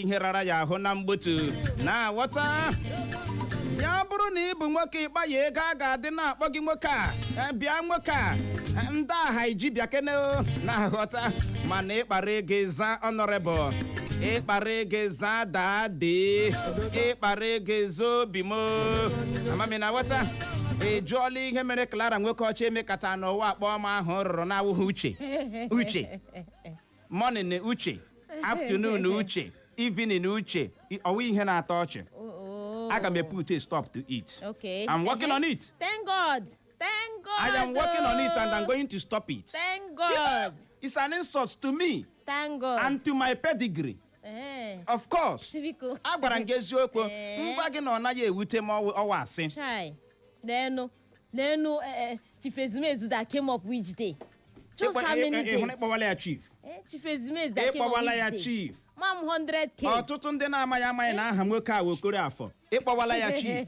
Ihe rara ya ahụ na mgbutu na-aghọta ya. Bụrụ na ị bụ nwoke, ịkpa ya ego, a ga-adị na-akpọ gị nwoke a, bịa nwoke a, ndị agha iji bịa kene o, na-aghọta. Mana ịkpara ego, ịza honorable, ịkpara ego, ịza daddy, ịkpara ego, ịza obi m. Amami na ghọta. Ị jụọla ihe mere Clara nwoke ọcha emekata n'ụwa akpọ m ahụ rụrụ na-awụghị Uche? Uche morning, Uche afternoon, Uche evening, Uche ọwụ ihe na-atọ ọchị. Oh. Aga m put a stop to it. I'm working on it. Thank God. Thank God. I am working on it and I'm going to stop it. Thank God. It's an insult to me Thank God. and to my pedigree. Of course. Biko. Agwara m gị eziokwu. Ngwa gị na ọ naghị ewute m, ọwa asị. Chai. Lenu. Lenu Chief Ezumezu that came up which day? Just how many Ị days? hụrụ, ịkpọwala ya chief. Chief Ezumezu that came up Ịkpọwala which ya day? chief. Mam 100K. Ọtụtụ ndị na-amaghị amaghị na aha nwoke a wụ Okoro Afọ. Ịkpọwala ya chief,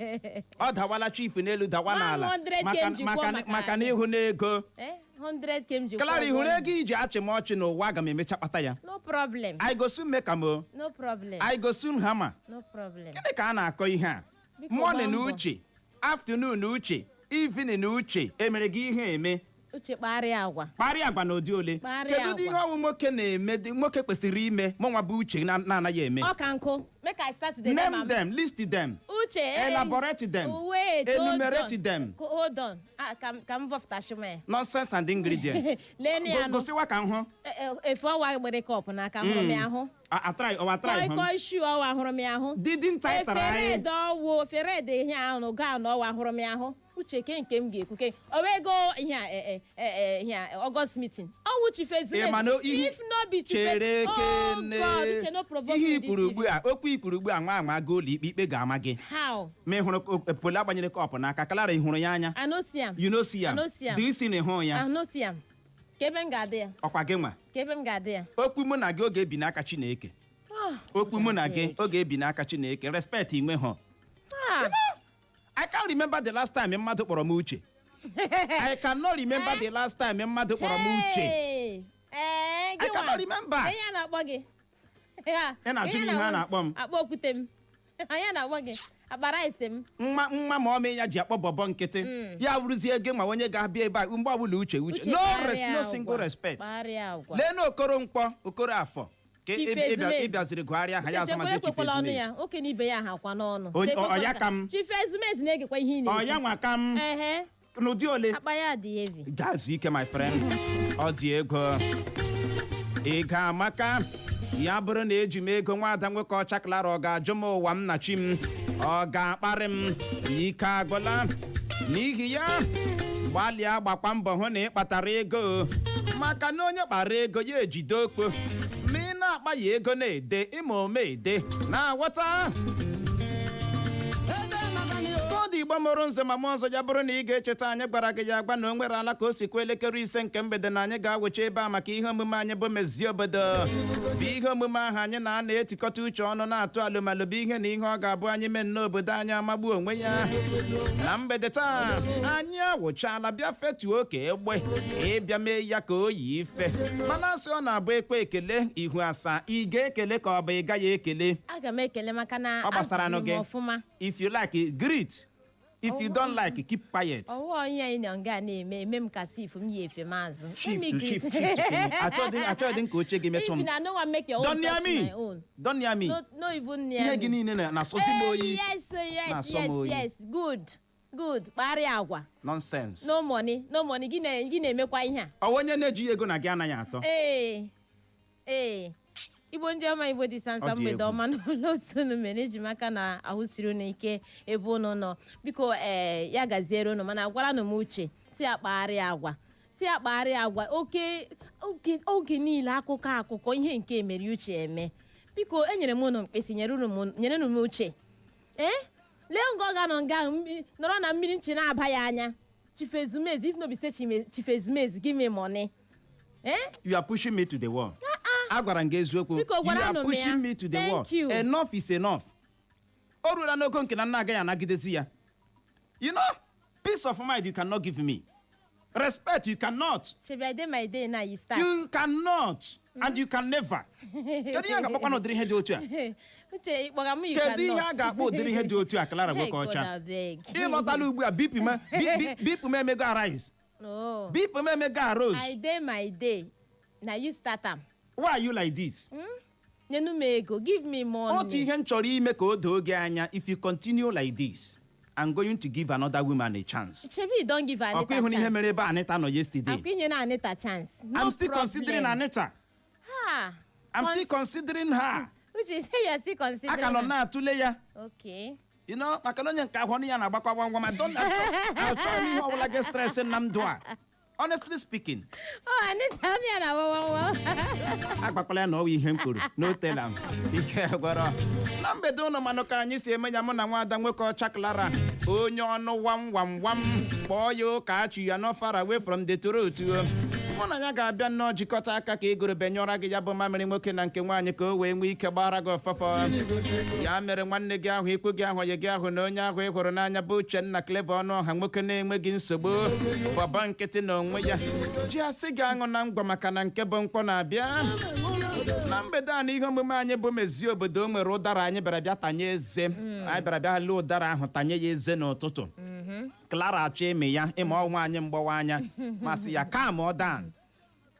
ọ dawala chief n'elu, dawa Mam n'ala. 100K Maka m ji maka kwuo maka maka na ịhụ n'ego. 100K m ji Clara, kwụọ ị hụrụ ụgwọ. ego iji achị m ọchị n'ụwa, aga m emecha kpata ya. No problem. I go soon make am o. No problem. I go soon hammer. No problem. Gịnị ka a na-akọ ihe a? Biko, Morning gbaa mbọ. Uche, afternoon Uche, evening Uche, emere gị ihe eme? Uche, kparịa agwa. Kparịa agwa na ụdị ole? Kparịa Kedu ụdị ihe agwa. ọnwụ nwoke na-eme nwoke kwesịrị ime, mụnwa bụ Uche na-anaghị eme? Ọ ka nkụ. Make I start the Name name. them, list them. Uche. Elaborate them. Wait, hold Enumerate on. them. Hold on. Ah, ka m vọpụtachi m ya. Nonsense and ingredients. Leenụ ya nụ. Gosiwa ka m hụ. Efe ọwa gbere cup n'aka, hụrụ m ya ahụ. Atrai ọwa try Koi hụ. koi shoe ọwa, hụrụ m ya ahụ. Didn't I Efere try? ede ọwụ, efere ede ihe ahụ gown ọwa, hụrụ m ya ahụ. Uche, ke nke m ga-ekwu ke o wee go ihe a ihe a August meeting ọwụ Chief Ị ma na Ezumezu. ihe If no be Chief chere. Oh Kene. God, Uche, no provoke Ihe me this ikwuru ugbu evening. a, okwu ikwuru ugbu a, nwa anwa gaa ụlọ ikpe, ikpe ga-ama gị. How? Ma ị hụrụ pole agbanyere cup n'aka Clara, ị hụrụ ya anya? I no see am. You no see am? I no see am. Do you see na ị hụ ya? I no see am. Ka ebe m ga-adị ya? Ọkwa gị nwa. Ka ebe m ga-adị ya? Okwu mụ na gị oge ebi n'aka Chineke. Ah, Okwu mụ na gị oge ebi n'aka Chineke. Respect inwe hụ. Ah. I can't remember the last time mmadụ kpọrọ m Uche. I cannot remember the last time mmadụ kpọrọ m Uche. Hey! Ee, gị I cannot nwa. remember. Ihe a na-akpọ gị? Ya, Ị na-ajụ m ihe a na-akpọ m? Akpọ okwute m. Anyị na-akpọ gị akpa rice m. Nwa nwa ma ọmị ya ji akpọ bọbọ nkịtị ya wụrụzie gị ma onye ga-abịa ebe a mgbe ọbụla, Uche, Uche. Uche, No kparịa no agwa. single respect. Kparịa agwa. Lee na Okoro Mkpọ, Okoro Afọ ka Chief Ezumezu. ịbịaziri gụgharịa aha ya Uche, azụmazi chekwa, Chief ekwekwala ọnụ Ezumezu. ya oke na ibe ya ha kwa n'ọnụ. Ọ ya ka m. Chief Ezumezu na-egekwa ihe ị Ọ ya na-ekwu. nwa ka m. Ehe. N'ụdị ole? Akpa ya dị heavy. Gaa zuo ike, my friend. Ọ dị ego, ego amaka. Ya bụrụ na eji m ego, nwaada nwoke ọcha Clara, ọ ga-ajụ m ụwa m na chi m, ọ ga-akparị m n'ike agwụla. N'ihi ya, gbalịa gbakwa mbọ hụ na ị kpatara ego, maka na onye kpara ego ya ejide okpo. Ma ị na-akpa ya ego na-ede ịma ome ede na-aghọta koodu. Igbo mụrụ nze ma mụ ọzọ, ya bụrụ na ị ga-echeta, anyị gwara gị ya agba na o nwere ala ka o si kwa elekere 5 nke mgbede na anyị ga-awecha ebe a maka ihe omume anyị bụ Mezie Obodo, bụ ihe omume ahụ anyị na-ana etikọta uche ọnụ na-atụ alụmalụ, bụ ihe na ihe ọ ga-abụ anyị mee n'obodo anyị amagbu onwe ya. Na mgbede taa, anyị awụchala bịa fetuo oke egbe ịbịa mee ya ka o yi ife. Mana asị ọ na-abụ ekwe ekele ihu asaa, ị ga-ekele ka ọ bụ ị gaghị ekele? Aga m ekele maka na Ọ gbasara nụ azụrụ m gị. ọfụma. If you like, greet. If you don't like, keep quiet. Ọwụ onye anyị na nga na-eme eme m ka sif m yi efe m azụ. Let Shift me to greet. shift, shift to me. Achọghị ka oche gị metụ If m. na no one make your own Don't near touch me. my own. Don't near me. No, no even near Ihe me. gị niile na-asọzi m oyi. Yes. Na-asọ m oyi. Yes, good, good. Kparịa agwa. Nonsense. No money, no money. Gị na-emekwa ihe a. Ọ onye na-ejighị ego na gị anaghị atọ. Ee, Igbo ndị ọma, Igbo dị sansa. Ọ dị Mgbede egwu. ọma n'otu unu mere eji maka na ahụ siri unu ike ebe unu nọ. Biko, ee, ya gaziere unu. Mana gwaranụ m Uche si ya kpagharịa agwa, si ya kpagharịa agwa oke oge oge niile. Akụkọ akụkọ ihe nke mere Uche eme. Biko, enyere m unu mkpịsị, nyere m uche. Ee, lee nga ọ ga-anọ nga ahụ nọrọ na mmiri nchi na-aba ya anya. Chief Ezumezu, if no be say Chief Ezumezu give me money, eh. You are pushing me to the wall. Agwara m gị eziokwu. Biko, You gwaranụ are m ya. pushing me to the Thank wall. you. Enough is enough. O ruola n'ogo nke na nna agaghị anagidezi ya. You know, peace of mind you cannot give me. Respect, you cannot. Shebi I dey my day now, you start. You cannot and you can never. Kedu ihe a ga-akpọkwa n'ụdịrị ihe dị otu a? Uche, ịkpọga m, you Kedu ihe a cannot. ga-akpọ ụdịrị ihe dị otu a, Clara Hey, nwoke God, ọcha? abeg. Ịlọtala ugbu a, BP m BP m emego arise. No. BP m emego arose. I dey my day na you start am. Why are you like this? Nyenu m ego, give me money. Otu ihe m chọrọ ime ka o doo gị anya, if you continue like this, I'm going to give another woman a chance. Shebi you don give Anita Ọkwa ịhụ na ihe chance. mere ebe Anita nọ yesterday? Akwa inye na Anita chance, no I'm still problem. considering Anita. Ha. I'm still considering her. Uche say you are still considering A ka nọ her. na-atụle ya. Okay. Maka na onye nke ahụ ọnụ ya na-agbakwa gwam gwam. I don't achọghị m ihe ọbụla ga stress na ndụ a, honestly speaking. Oh, Anita ọnụ ya na wawawa. Agbakwala ya na ọwa ihe m kwuru n'otela m ike gwara na mgbede. Ụnụ manụ ka anyị si eme ya, mụ na nwaada nwoke ọcha Clara, onye ọnụ wam wam wam, kpọọ ya ụka achị ya no far away from the truth. Mụ na ya ga-abịa nnọọ jikọta aka ka egorobe nyụọra gị ya bụ mamịrị nwoke na nke nwaanyị, ka o wee nwee ike gbara gị ọfọfọ. Ya mere, nwanne gị ahụ, ikwu gị ahụ, onye gị ahụ na onye ahụ ị hụrụ n'anya bụ Uchenna Clever, ọnụ ọha nwoke na-enweghị nsogbu, bọba nkịtị na onwe ya ji asị gị aṅụ na ngwa, maka na nke bụ nkwọ na-abịa na mgbede a. Na ihe omume anyị bụ Mezie Obodo, o nwere ụdara anyị bịara bịa tanye eze. Anyị bịara bịa lee ụdara ahụ, tanye ya eze n'ụtụtụ. Clara achọ ịmị ya, ịma ọnwa anyị mgbawa anya, masị ya calm ọ down,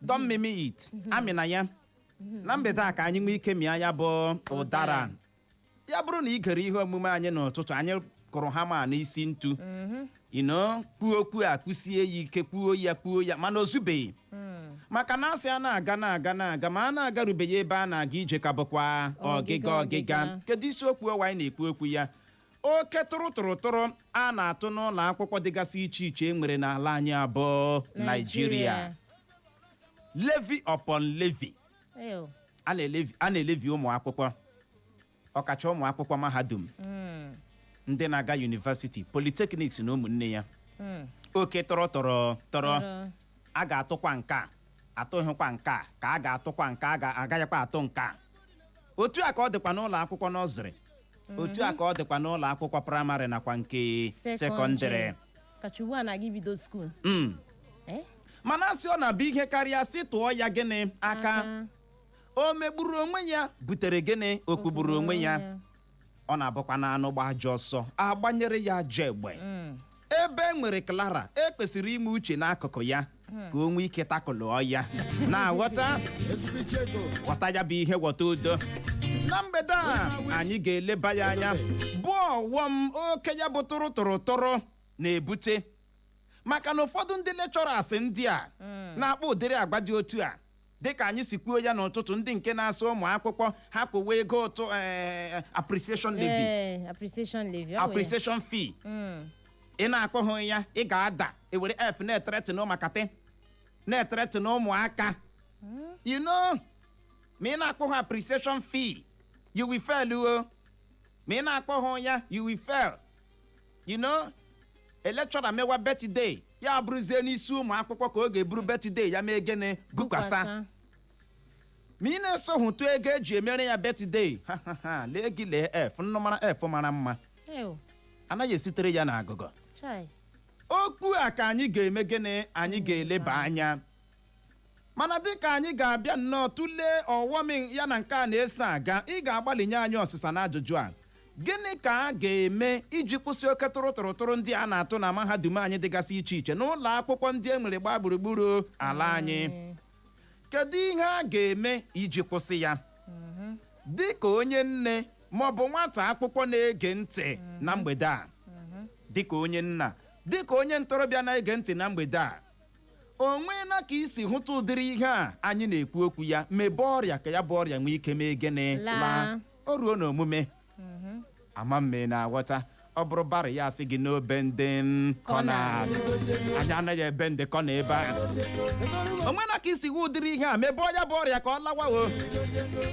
don't mimi it, amị na ya. Na mgbede a ka anyị nwee ike mịa ya bụ ụdara. Ya bụrụ na ị gere ihe omume anyị n'ụtụtụ, anyị kụrụ hama n'isi ntu, kwuo okwu a, kwụsie ya ike, kwuo ya, kwuo ya, mana o zubeghị, maka na asị a na-aga, na-aga, na-aga, ma a na-agarubeghị ebe a na-aga, ije ka bụkwa ọgịga ọgịga. Kedu isiokwu ọwa anyị na-ekwu okwu ya? Oke tụrụ tụrụ tụrụ a na-atụ n'ụlọ akwụkwọ dịgasị iche iche e nwere n'ala anyị abụọ Naijiria. Levy upon levy. Ew. A na-elevy ụmụ akwụkwọ, ọkacha ụmụ akwụkwọ mahadum, ndị na-aga university, polytechnics na ụmụnne ya. Oke tọrọ tọrọ tọrọ. Tọrọ. A ga-atụkwa nke a, atụghịkwa nke a, ka a ga-atụkwa nke a, agaghịkwa atụ nke a. Otu a ka ọ dịkwa n'ụlọ akwụkwọ nursery, otu a ka ọ dịkwa n'ụlọ akwụkwọ praịmarị nakwa nke secondary. Kacha ugbu a na gị bido school. Eh? Mana asị ọ na-abụ ihe karịa sị tụọ ya gịnị aka, o megburu onwe ya butere gịnị, o kpugburu onwe ya. Ọ na-abụkwa na anụ gba ajọ ọsọ, agbanyere ya ajọ egbe. Ebe e nwere Clara, e kwesịrị ime uche n'akụkụ ya ka o nwee ike takụlụọ ya na-aghọta ghọta ya bụ ihe, ghọta udo. Na mgbede a anyị ga-eleba ya anya, bụ ọghọm oke ya bụ tụrụ tụrụ tụrụ na-ebute, maka na ụfọdụ ndị lecturers ndị a na-akpọ ụdịrị agwa dị otu a, dịka anyị si kwuo ya n'ụtụtụ, ndị nke na-asụ ụmụ akwụkwọ ha kwụwa ego ụtụ, appreciation levy. Ee, appreciation levy. Ọ wụ ya. Appreciation fee. Ị na-akpọghị ya, ị ga-ada ewere f na-ethreaten ụmụakatị, na-ethreaten ụmụaka. Ma ị na-akpọ ha appreciation fee, you will fail o. Ma ị na-akpọ ha ya, you will fail. A lecturer mewa birthday ya, bụrụzie n'isi ụmụ akwụkwọ ka ọ ga-eburu birthday ya mee gịnị? Bukwasa. Ma ị na-eso hụtụ ego eji emere ya birthday, ha ha ha, lee gị, lee f nnụmara f mara mma. Ew, anaghị esitere ya na agụgọ. Chai. Okwu a ka anyị ga-eme gịnị? Anyị ga-eleba anya, mana dịka anyị ga-abịa nnọọ tụlee ọghọm ya na nke a na-eso aga, ị ga-agbalị nye anyị ọsịsa na ajụjụ a: gịnị ka a ga-eme iji kwụsị oke tụrụ tụrụ tụrụ ndị a na-atụ na mahadum anyị dịgasị iche iche, n'ụlọ akwụkwọ ndị e nwere gbaa gburugburu ala anyị? Kedu ihe a ga-eme iji kwụsị ya? Dịka onye nne maọbụ nwata akwụkwọ na-ege ntị na mgbede a, dịka onye nna, dịka onye ntorobịa na-ege ntị na mgbede a, o nweela ka isi hụta ụdịrị ihe a anyị na-ekwu okwu ya? Mebe ọrịa ka ya bụ ọrịa nwee ike mee gịnị? Laa. O ruo n'omume ama mme na-aghọta. Ọ bụrụ barị ya asị gị n'obe ndị corners, anyị anaghị ebe ndị kọna ebe a. O nwela ka isi hụ ụdịrị ihe a? Mebe ọya bụ ọrịa ka ọ lawa o.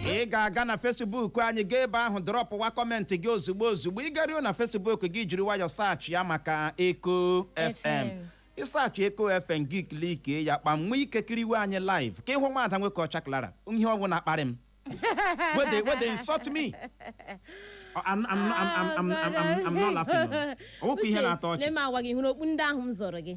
Ị ga-aga na Facebook anyị, gaa ebe ahụ dropụwa comment gị ozugbo ozugbo. Ị garuo na Facebook gị, jiri nwayọ search ya maka Eko FM. FM. Ị search Eko FM gị, clickie ya kpam, nwee ike kiriwe anyị live ka ịhụ nwaada nwoke ọcha Clara, ihe ọgwụ na-akparị m, wey dey insult me. Oh, I'm not laughing. Ọ nwekwa ihe na-atọ ọchị. Lee, m agwa gị, hụrụ okpu ndị ahụ m zọrọ gị?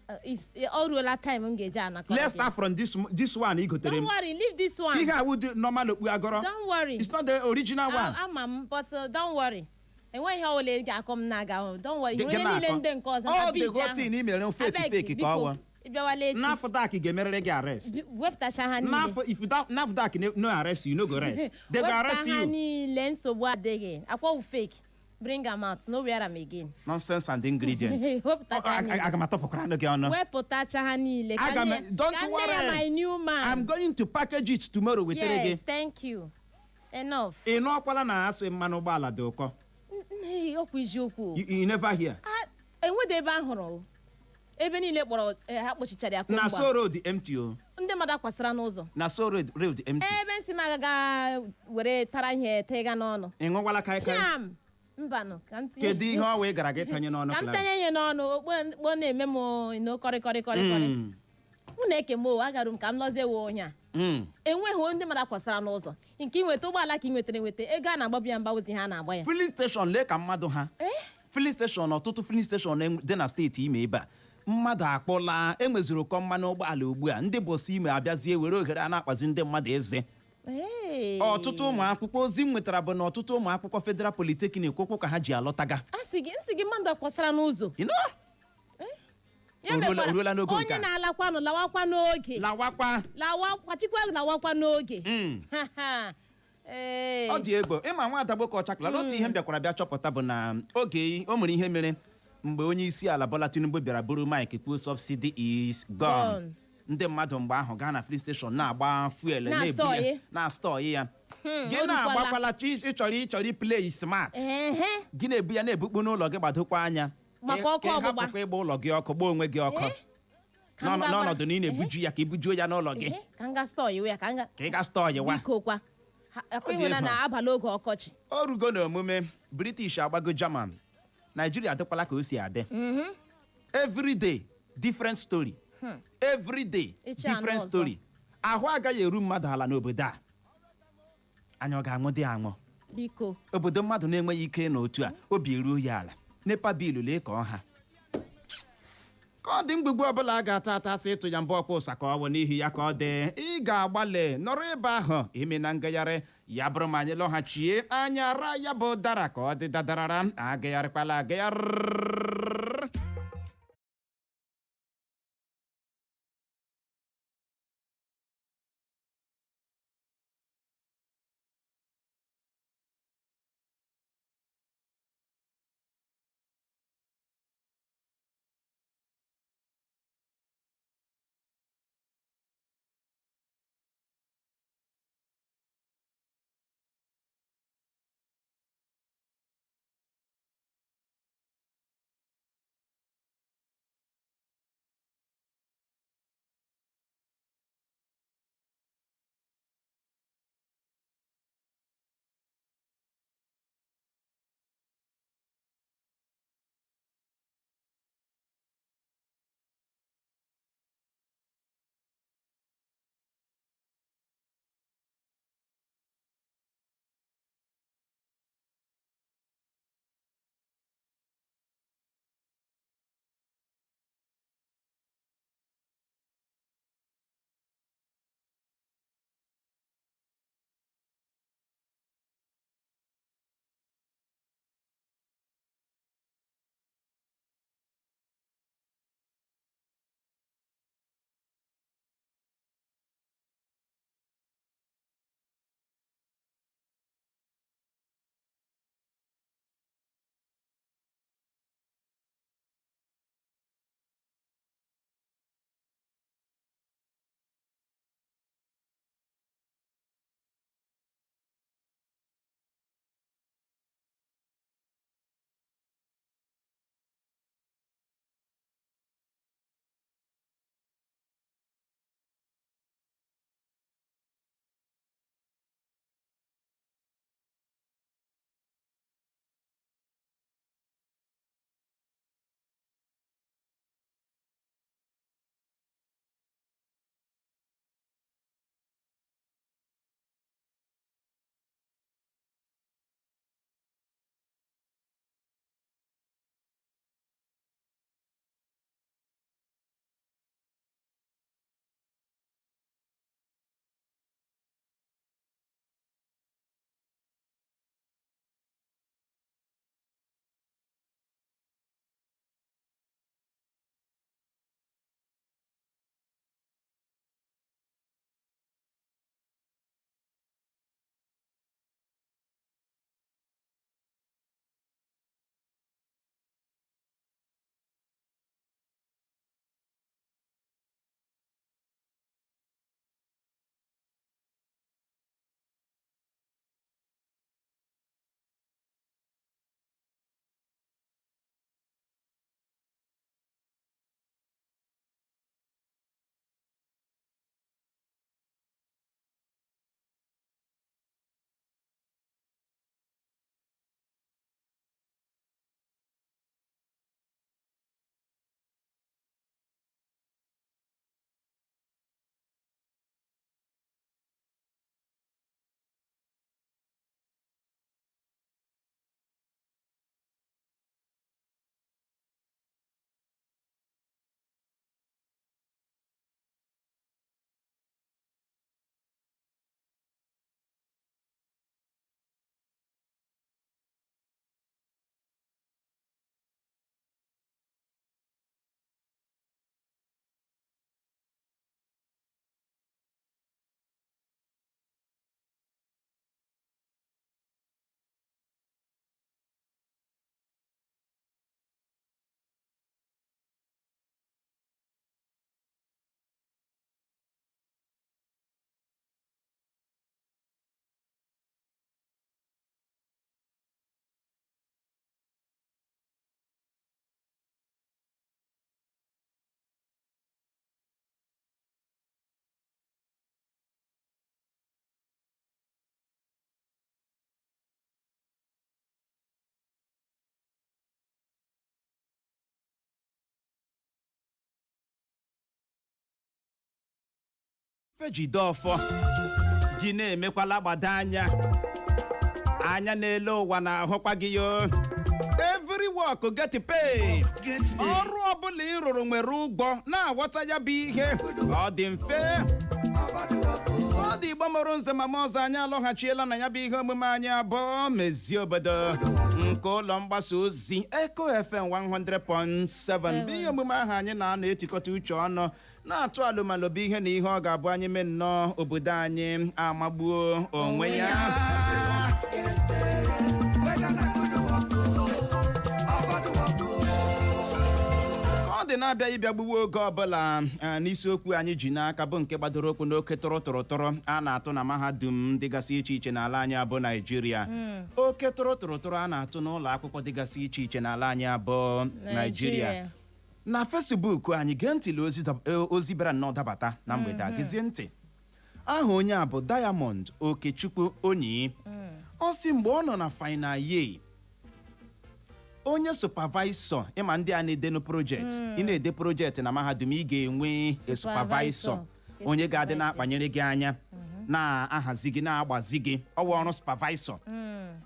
Ọ ruola time m ga-eji anakọrọ Let's gị. start from this one i gotere Don't m. worry, leave this one. Ihe awụ dị normal okpu agọrọ. Don't worry. It's not the original one. Ama m, but don't worry, enweghị ihe ọbụla ị ga-akọ m na-aga ahụ. Don't worry. Gị Ihe niile na-akọ. ndị nke ọzọ na All the bead whole ahụ. thing i mere fake. Abeg, Fake ka biko, ọ wụ. ị bịawala echi. NAFDAC ga-emerịrị gị arrest. Wepụtacha ha niile. NAF, if that NAFDAC no arrest you, no go rest. They go Wepụta arrest ha you. niile, nsogbu adịghị. Akwawu fake, bring am out, no wear am again. Nonsense and ingredient. Wepụtacha ha niile. Aga m atọpụkwara gị ọnụ. Wepụtacha ha niile ka Aga m- don't ka nne ya worry. my new man. I'm going to package it tomorrow, wetere gị. Yes, thank you, enough. Ị nụọkwala na asị mmanụ ụgbọala dị ụkọ? Hey, okwu eziokwu. You never hear? Ah, enwede ebe ahụrụ o. Ebe niile kpọrọ ha kpọchichara ya Na kemgbe. so road empty o. Ndị mmadụ akwasara n'ụzọ. Na so road empty. Ebe nsị m agaga were tara ihe tega n'ọnụ. Ị ṅụkwala kaikai? Piam, mbanụ, ka m tinye. Kedu ihe ọ wee gara gị tanye n'ọnụ? Ka m Clara? tanye ihe n'ọnụ okpo okpo na-eme m ino kọrịkọrị kọrịkọrị. Mụ na-eke m o agarụ m ka m lọzie we onye a. Enweghị ndị mmadụ akwasara n'ụzọ nke inweta ụgbọala ka ị nwetara enweta ego a na-agbabu ya mgbawozi ha na-agba ya. Filling station, lee ka mmadụ ha. Filling station, ọtụtụ filling station dị na steeti Imo ebe a, mmadụ akpụla. Enweziri ụkọ mmanụ ụgbọala ugbu a. Ndị bọsụ Imo abịazie were ohere a na-akpazi ndị mmadụ eze. Hey. Ọtụtụ ụmụ akwụkwọ, ozi m nwetara bụ na ọtụtụ ụmụ akwụkwọ Federal Polytechnic, ụkwụ ka ha ji alọtaga. A sị gị, nsị gị, mmadụ akwasara n'ụzọ. You know? Ya mekwara, Oruola n'ogo nke onye a. na-alakwanụ lawakwa n'oge. Lawakwa. Lawakwa chikwa, lawakwa n'oge. Ee. Ọ dị egwu ịma nwa adagbo ọchakala. N'otu ihe m bịakwara bịa chọpụta bụ na oge o nwere ihe mere mgbe onye isi ala Bola Tinubu bịara buru mic kwuo, "Subsidy is gone." Gone. Ndị mmadụ mgbe ahụ gaa na filling station na-agba fuel, Na-astọ na-ebu ya, ọyị. na-astọ ọyị ya. Gị O rukwala. na-agbakwala ịchọrọ play smart. Gị na-ebu ya na-ebukpu n'ụlọ gị, gbadokwa anya Maka ọkụ ka ị ọgbụgba. hapụkwa ịgba ụlọ gị ọkụ, gbaa onwe gị ọkụ. Eh? Ka m ga-agba- N'ọnọdụ na ị na-ebuju ya, ka ibujuo ya n'ụlọ gị. Ehe, ka m ga stọọ iwe ya, ka m ga Ka ị ga stọọ yịwa. Biko kwa. Akwa Ọ dị ịnwena egwu. na abalị oge ọkọchị. O rugo n'omume British agbago German. Naijiria adịkwala ka o si adị. Everyday different story, everyday Ịchị anụ different ọzọ. story. Ahụ agaghị eru mmadụ ala n'obodo a. Anyị ọ ga-aṅụ dị aṅụ? Biko. Obodo mmadụ na-enweghị ike n'otu a, obi eruo ya ala. NEPA bill, lee ka ọ ha ka ọ dị. Mgbugbu ọbụla a ga-ata ata asị ịtụ ya mbọ ọkwa ụsa ka ọ bụ n'ihi ya ka ọ dị. Ị ga-agbalị nọrọ ebe ahụ ime na ngagharị ya bụrụ ma anyị lọghachie anya ra ya bụ dara ka ọ dị dadarara agagharịkwala agagharị. Fejide ọfọ gị na-emekwala gbado anya anya n'elu ụwa na-ahụkwa gị yo. Every work get pay. Ọrụ ọbụla ị rụrụ nwere ụgwọ, na-aghọta ya bụ ihe. Ọ dị mfe, ọ dị. Igbo mụrụ nze ma ọzọ, anyị alọghachiela na ya bụ ihe omume anyị abụọ, Mezie Obodo, nke ụlọ mgbasa ozi Eco FM 100.7, bụ ihe omume ahụ anyị na-anọ etikọta uche ọnụ, na-atụ alụmalụ, bụ ihe na ihe ọ ga-abụ anyị mee nnọọ obodo anyị amagbuo onwe ya. Whether na good work o, or bad work o. Ka ọ dị na-abịa ịbịa gbuwe oge ọbụla n'isiokwu anyị ji n'aka, bụ nke gbadoro okwu n'oke tụrụ tụrụ tụrụ a na-atụ na mahadum dịgasị iche iche n'ala anyị abụ Naijiria, oke tụrụ tụrụ tụrụ a na-atụ n'ụlọ akwụkwọ dịgasị iche iche n'ala anyị abụ Naijiria. Na Facebook anyị, gee ntị lee ozi ozi bịara nnọọ dabata na mgbede a. Gezie ntị. Aha onye a bụ Diamond Okechukwu Onyi. Ọ sị mgbe ọ nọ na final year, onye supervisor, ịma ndị a na-edenu project, ị na-ede project na mahadum, ị ga-enwe a supervisor, onye ga-adị na-akpanyere gị anya, na-ahazi gị, na-agbazi gị. Ọwa ọrụ supervisor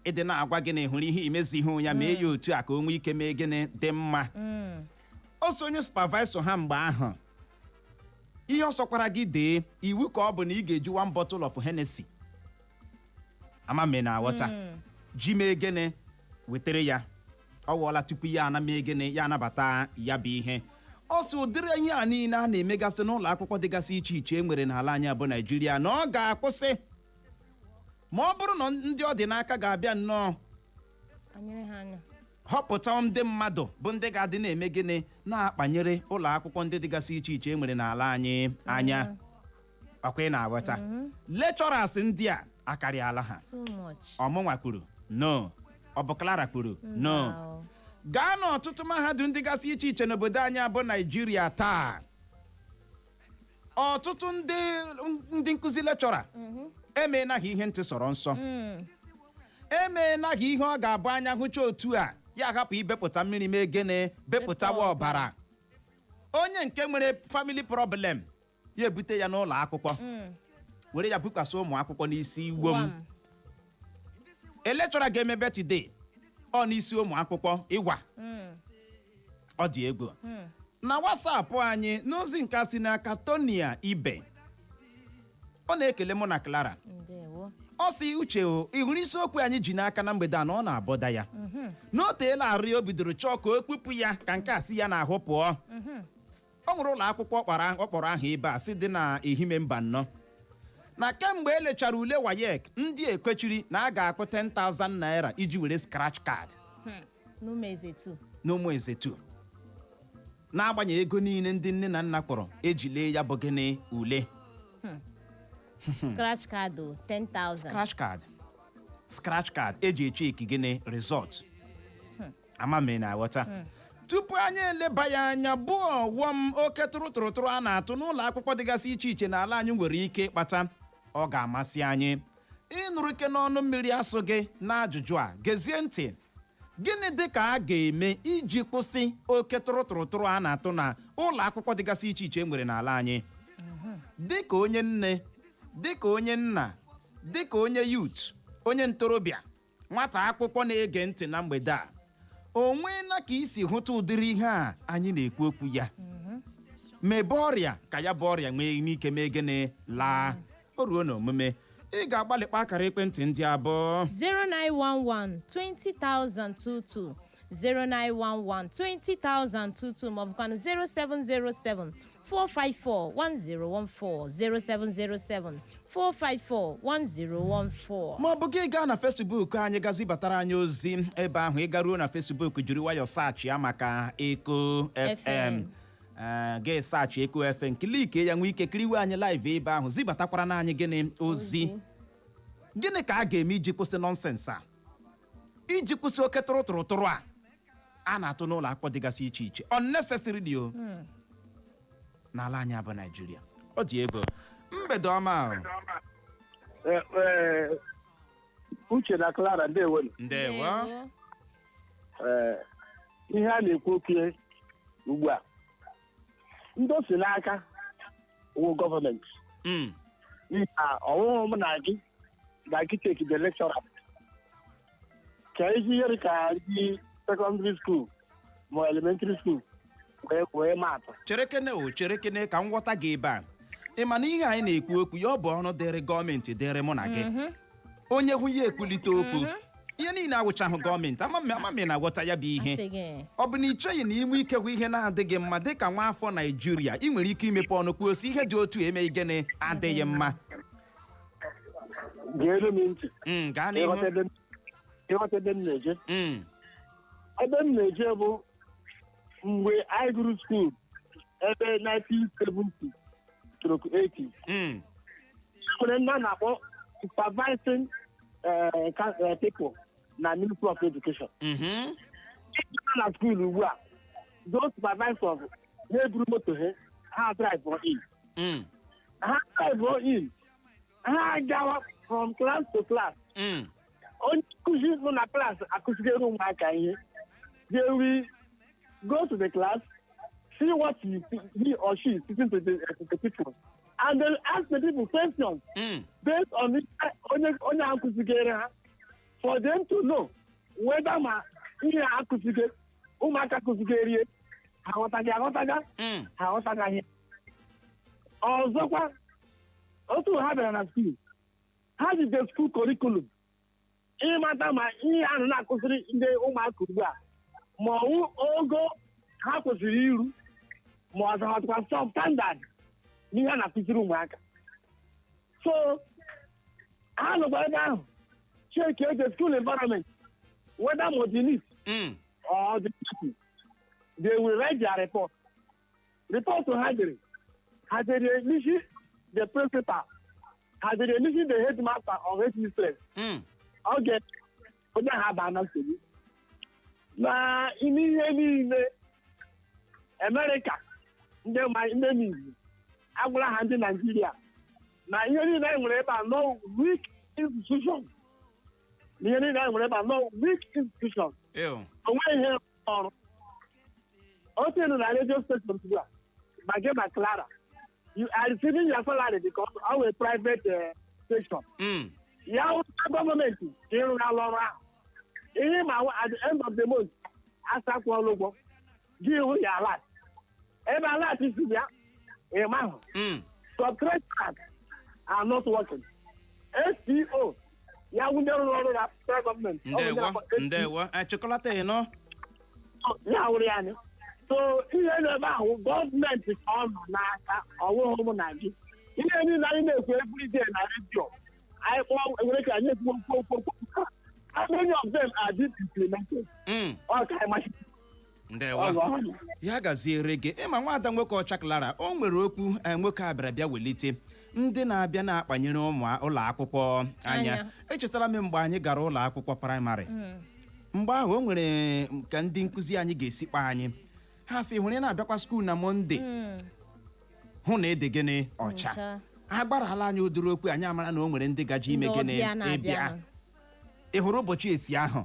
ịdị na-agwa gị na ị hụrụ ihe imezi ihu ya, mee ya otu a ka o nwee ike mee gịnị dị mma. O so onye supervisor ha mgbe ahụ, ihe ọ sọkwara gị dee, iwu ka ọ bụ na ị ga-eji one bottle of Hennessy, ama m na aghọta, ji mee gịnị, wetere ya. Ọ wụọla tupu ya ana mee gịnị, ya anabata ya bụ ihe. Ọ sị ụdịrị ihe a niile a na-emegasị n'ụlọ akwụkwọ dịgasị iche iche e nwere n'ala anyị bụ Naijiria, na ọ ga-akwụsị ma ọ bụrụ na ndị ọ dị n'aka ga-abịa nnọọ Anyere ha anya, họpụta ndị mmadụ bụ ndị ga-adị na-eme gịnị, na-akpanyere ụlọ akwụkwọ ndị dịgasị iche iche e nwere n'ala anyị anya. Ọkwa ị na-aghọta? Lecturers ndị a akarịala ha. Too much. Ọmụnwa kwuru no, ọ bụ Clara kwuru no. Wow. Gaa n'ọtụtụ mahadum dịgasị iche iche n'obodo anyị bụ Naijiria taa, ọtụtụ ndị nkụzi lecturer emeela ha ihe ntị sọrọ nsọ, emeela ha ihe ọ ga-abụ anya hụcha otu a, ya hapụ ibepụta mmiri mee gịnị, bepụtawa ọbara. Onye nke nwere family problem, ya ebute ya n'ụlọ akwụkwọ, were ya bukwasị ụmụ akwụkwọ n'isi. Igbo m, Wam. e lecturer ga-eme birthday ọ n'isi ụmụ akwụkwọ ịgwa. Ọ dị egwu. Na WhatsApp anyị, n'ozi nke a si n'aka Tonia Ibe, ọ na-ekele mụ na Clara. Ndewo. Ọ sị, "Uche o, ị hụrụ isiokwu anyị ji n'aka na mgbede a, na ọ na-abọda ya na o teela arụ ya o bidoro chọọ ka o kpupụ ya, ka nke a si ya n'ahụ pụọ." O nwere ụlọ akwụkwọ ọ kpọrọ aha ebe a, si dị na Ehime Mba nnọọ, na kemgbe elechara ule WAEC, ndị ekwechiri na a ga-akwụ 10,000 naira iji were scratch card. N'Ụmụeze 2. N'Ụmụeze 2, n'agbanyeghị ego niile ndị nne na nna kpọrọ eji lee ya bụ gịnị, ule. Scratch card o, 10,000. Scratch card, scratch card eji echeki gịnị, result. Ama m ị na-aghọta. Tupu anyị eleba ya anya, bụ ọghọm oke tụrụ tụrụ tụrụ a na-atụ n'ụlọ akwụkwọ dịgasị iche iche n'ala anyị nwere ike ịkpata, ọ ga-amasị anyị ịnụrụ ike n'ọnụ mmiri asụ gị n'ajụjụ a. Gezie ntị. Gịnị dị ka a ga-eme iji kwụsị oke tụrụ tụrụ tụrụ a na-atụ na ụlọ akwụkwọ dịgasị iche iche e nwere n'ala anyị? Dịka onye nne, dịka onye nna, dịka onye youth, onye ntorobịa, nwata akwụkwọ na-ege ntị na mgbede a, o nweela ka isi hụta ụdịrị ihe a anyị na-ekwu okwu ya, mebe ọrịa ka ya bụ ọrịa nwee ike mee gịnị, laa, o ruo n'omume, ị ga-agbalịkpa akara ekwentị ndị abụọ: 0911 20022, 0911 20022, maọbụkwanụ 0707 454 1014, 0707 454 1014. Ma ọ bụ gị gaa na Facebook anyị, gazi batara anyị ozi ebe ahụ. Ị garuo na Facebook, jiri nwayọọ search ya maka Eko FM. FM. Ee, gị search Eko FM, click ya, nwee ike kiriwe anyị live ebe ahụ. Zibatakwara na anyị gịnị, ozi. Gịnị ka a ga-eme iji kwụsị nonsense a, iji kwụsị oke tụrụ tụrụ tụrụ a a na-atụ n'ụlọ akwụkwọ dịgasị iche iche unnecessarily o n'ala anyị abụ Naijiria? Ọ dị egwu. Mgbede ọma o. Uche na Clara, ndewo. Ndewo. Ihe a na-ekwu okwu ugbu a, ndị o si n'aka wụ gọọmenti. N'ihi na ọwụghị m na gị ga-agị take the lecturer ka ezi ihe dị ka ndị secondary school ma elementary school wee maatụ. Chere kene o, chere kene ka m ghọta gị ebe a. Ị ma na ihe anyị na-ekwu okwu ya, ọ bụ ọrụ dịrị gọọmenti, dịrị mụ na gị. Onye hụ ya ekwulite okwu. Ihe niile awụchahụ gọọmenti. Ama m ị na-aghọta ya bụ ihe. Asị gị. Ọ bụ na ị cheghị na inwe ike hụ ihe na-adịghị mma dịka nwa afọ Naijiria, ị nwere ike imepe ọnụ kwuo sị ihe dị otu emeghị gịnị, adịghị mma? Geere m ntị. Gaa n'ihu. Ịghọta ebe m na-eje? Mm. Ebe m na-eje bụ mgbe anyị gụrụ school ebe 1970 stroke 80, nwere ndị a na-akpọ supervising people na Ministry of Education. Na school ugbu a, those supervisors na-eburu moto ha, ha drive in. Ha drive in, ha gawa from class to class. Onye nkụzi nọ na class akụzigere ụmụaka ihe, they will go to the class, see what he or she is teaching to the people, and then ask the people questions based on ihe onye akụzigere ha, for them to know whether ma ihe a akụzige ụmụaka kụzigerie, ha aghọtaghị aghọtaga, ha aghọtagaghị. Ọzọkwa, otu ha bịara na school, ha ji the school curriculum ịmata ma ihe a nọ na-akụziri ndị ụmụaka ugbu a, ma ọwụ ogo ha kwesịrị iru, ma ọ zọghọtụkwa substandard n'ihe a na-akụziri ụmụaka. So ha nọkwa ebe ahụ check the school environment, whether ma dị neat or the dirty. They will write their report. Report ha dere, ha dere n'isi the principal, ha dere n'isi the headmaster or headmistress. Ọ ga onye ha baa na nsogbu na ime ihe niile. Amerịka, ndị ma ndị n'izu agwụla ha, ndị Naijiria na ihe niile anyị nwere ebe a no weak institution, na ihe niile anyị nwere ebe a no weak institution. Ew. Onweghị ihe ọrụ otu nọ na radio station ugbu a, ma gị ma Clara, you are receiving your salary because ọ wee private station. Ya wụta gọọmenti ka ịrụrụ ọrụ ahụ, ihe ma at the end of the month, asakwụọla ụgwọ gị, hụ ya alert, ebe alert si bịa, ị mahụ. Subtractors are not working. SPO ya wụ ndị rụrụ ọrụ na federal gọọmenti. Ọ bụ ndị Ndewo. na-akpọ SPO. Ndewo. Chịkọlata ịnọ. Ya wụrụ ya ni. So ihe na-ebe ahụ, gọọmenti ka ọ nọ n'aka, ọwụghị mụ na gị. Ihe niile anyị na-ekwu everyday na redio, anyị kpọọ nwere ka anyị ekwu okwu okwu okwu. How many of them are being implemented? Ọ ka anyị machi. Ndewo. Ọzọ. Ya gaziere gị. Ịma nwaada nwoke ọcha Clara, o nwere okwu nwoke a bịara bịa welite, ndị na-abịa na-akpanyere ụmụ ụlọ akwụkwọ anya. Anya. Echetara m mgbe anyị gara ụlọ akwụkwọ praịmarị. Mgbe ahụ o nwere ka ndị nkụzi anyị ga-esi kpa anyị. Ha sị, hụrụ ị na-abịakwa school na Monday, hụ na ede gịnị, ọcha. Ọcha. A gbarala anyị ụdịrị okwu, anyị amara na o nwere ndị gaji ime Ndị gịnị, ọbịa na-abịa. ịbịa. Ị hụrụ ụbọchị esi ahụ,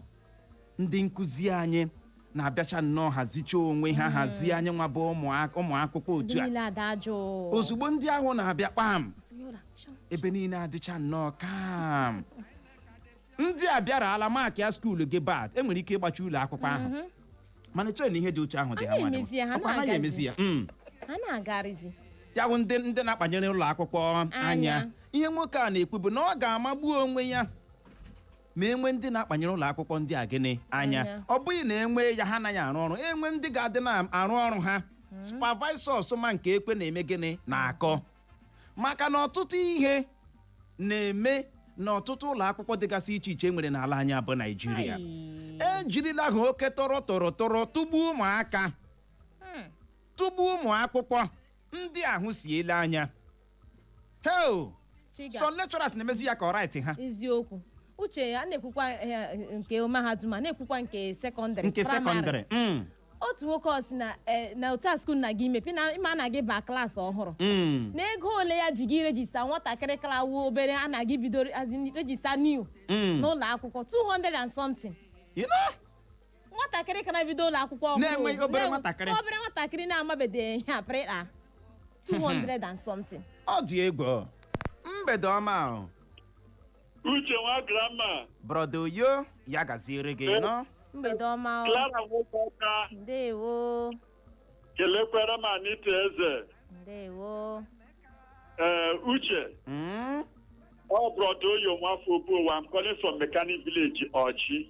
ndị nkụzi anyị na-abịacha nnọọ hazicha onwe ha, hazie anyị nwa bụ ụmụ akwụkwọ Ndị otu a. niile ada jụụ. Ozugbo ndị ahụ na-abịa, kpam, ebe niile adịcha nnọọ kam. Ndị a bịara ala mark ya school gị bad, enwere ike ịgbachi ụlọ akwụkwọ ahụ. Mana echere na ihe dị otu ahụ dị ha A nwa dị na-emezi ya, ha Ọkwa anaghị na-agazi. emezi ya. Ha na-agarịzi. Ya bụ ndị na-akpanyere ụlọ akwụkwọ anya. Anya. Ihe nwoke a na-ekwu bụ na ọ ga-amagbu onwe ya ma enwe ndị na-akpanyere ụlọ akwụkwọ ndị a gịnị, anya. Anya. Ọ bụghị na enwe ya ha anaghị arụ ọrụ. Enwe ndị ga-adị na-arụ ọrụ ha, supervisors, ma nke ekwe na-eme gịnị na-akọ, maka na ọtụtụ ihe na-eme na ọtụtụ ụlọ akwụkwọ dịgasị iche iche nwere n'ala anyị bụ Naijiria. Ai. Ejirila ha oke tọrọ tọrọ tọrọ tụgbuo ụmụaka, tụgbuo ụmụ akwụkwọ ndị ahụ siele anya heo. Chiga. Some lecturers na-emezi ya ka ọ right ha. Eziokwu, Uche, a na-ekwukwa nke mahadum, a na-ekwukwa nke sekọndịrị, Nke praịmarị. sekọndịrị. Otu nwoke ọ sị na na otu a school na gị mepe na ịma na gị baa klaasị ọhụrụ, na ego ole ya ji gị register nwatakịrị klawu obere a na gị bido as in register new n'ụlọ akwụkwọ, 200 and something. You know? Nwatakịrị ka na-ebido ụlọ akwụkwọ ọhụrụ. Na-enweghị obere nwatakịrị. Obere nwatakịrị na-amabeghị ihe apịrịkpa, 200 and something. Ọ dị egwu. Mgbede ọma o. Uche nwa grandma. Brother Oyo, ya gaziere gị nọ. Mgbede ọma o. Clara nwoke ọka. Ndewo. Kelekwara m Anita Eze. Ndewo. Ee, Uche. Ọ brother Oyo nwafọ Obuowa. I'm calling from Mechanic Village, Ọchị.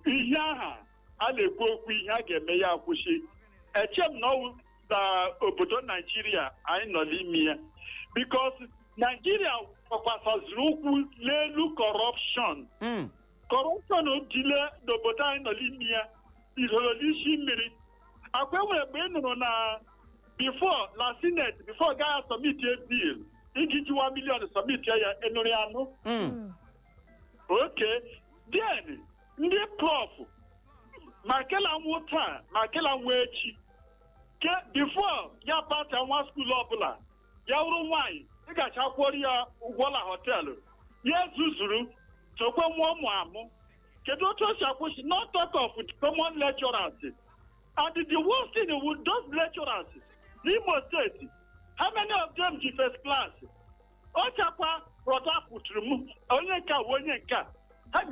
Ihe aha a na-ekwu okwu, ihe a ga-eme ya akwụsị, eche m na ọwụ na obodo Naijiria anyị nọ n'ime ya, because Naijiria kpọkwasaziri ụkwụ n'elu corruption. Corruption dile n'obodo anyị nọ n'ime ya bidoro n'isi mmiri akwa. Enwere mgbe ị nụrụ na before na Senate, before gaa submit a bill iji jiwa million submit ya, enụrụ ya anụ. Okay, then ndị prof ma kela nwụ taa ma kela nwụ echi ke before ya bata nwa school ọbụla, ya wụrụ nwaanyị, ị gacha kwụọrọ ya ụgwọ la hotel, ya ezuzuru chekwe nwa ụmụ amụ. Kedu otu o si akwụsị? Not talk of the common lecturers. And the worst thing with those lecturers n'Imo State, how many of them ji first class? Ọ chakwa brother pụtụrụ m onye nke a wụ onye nke a.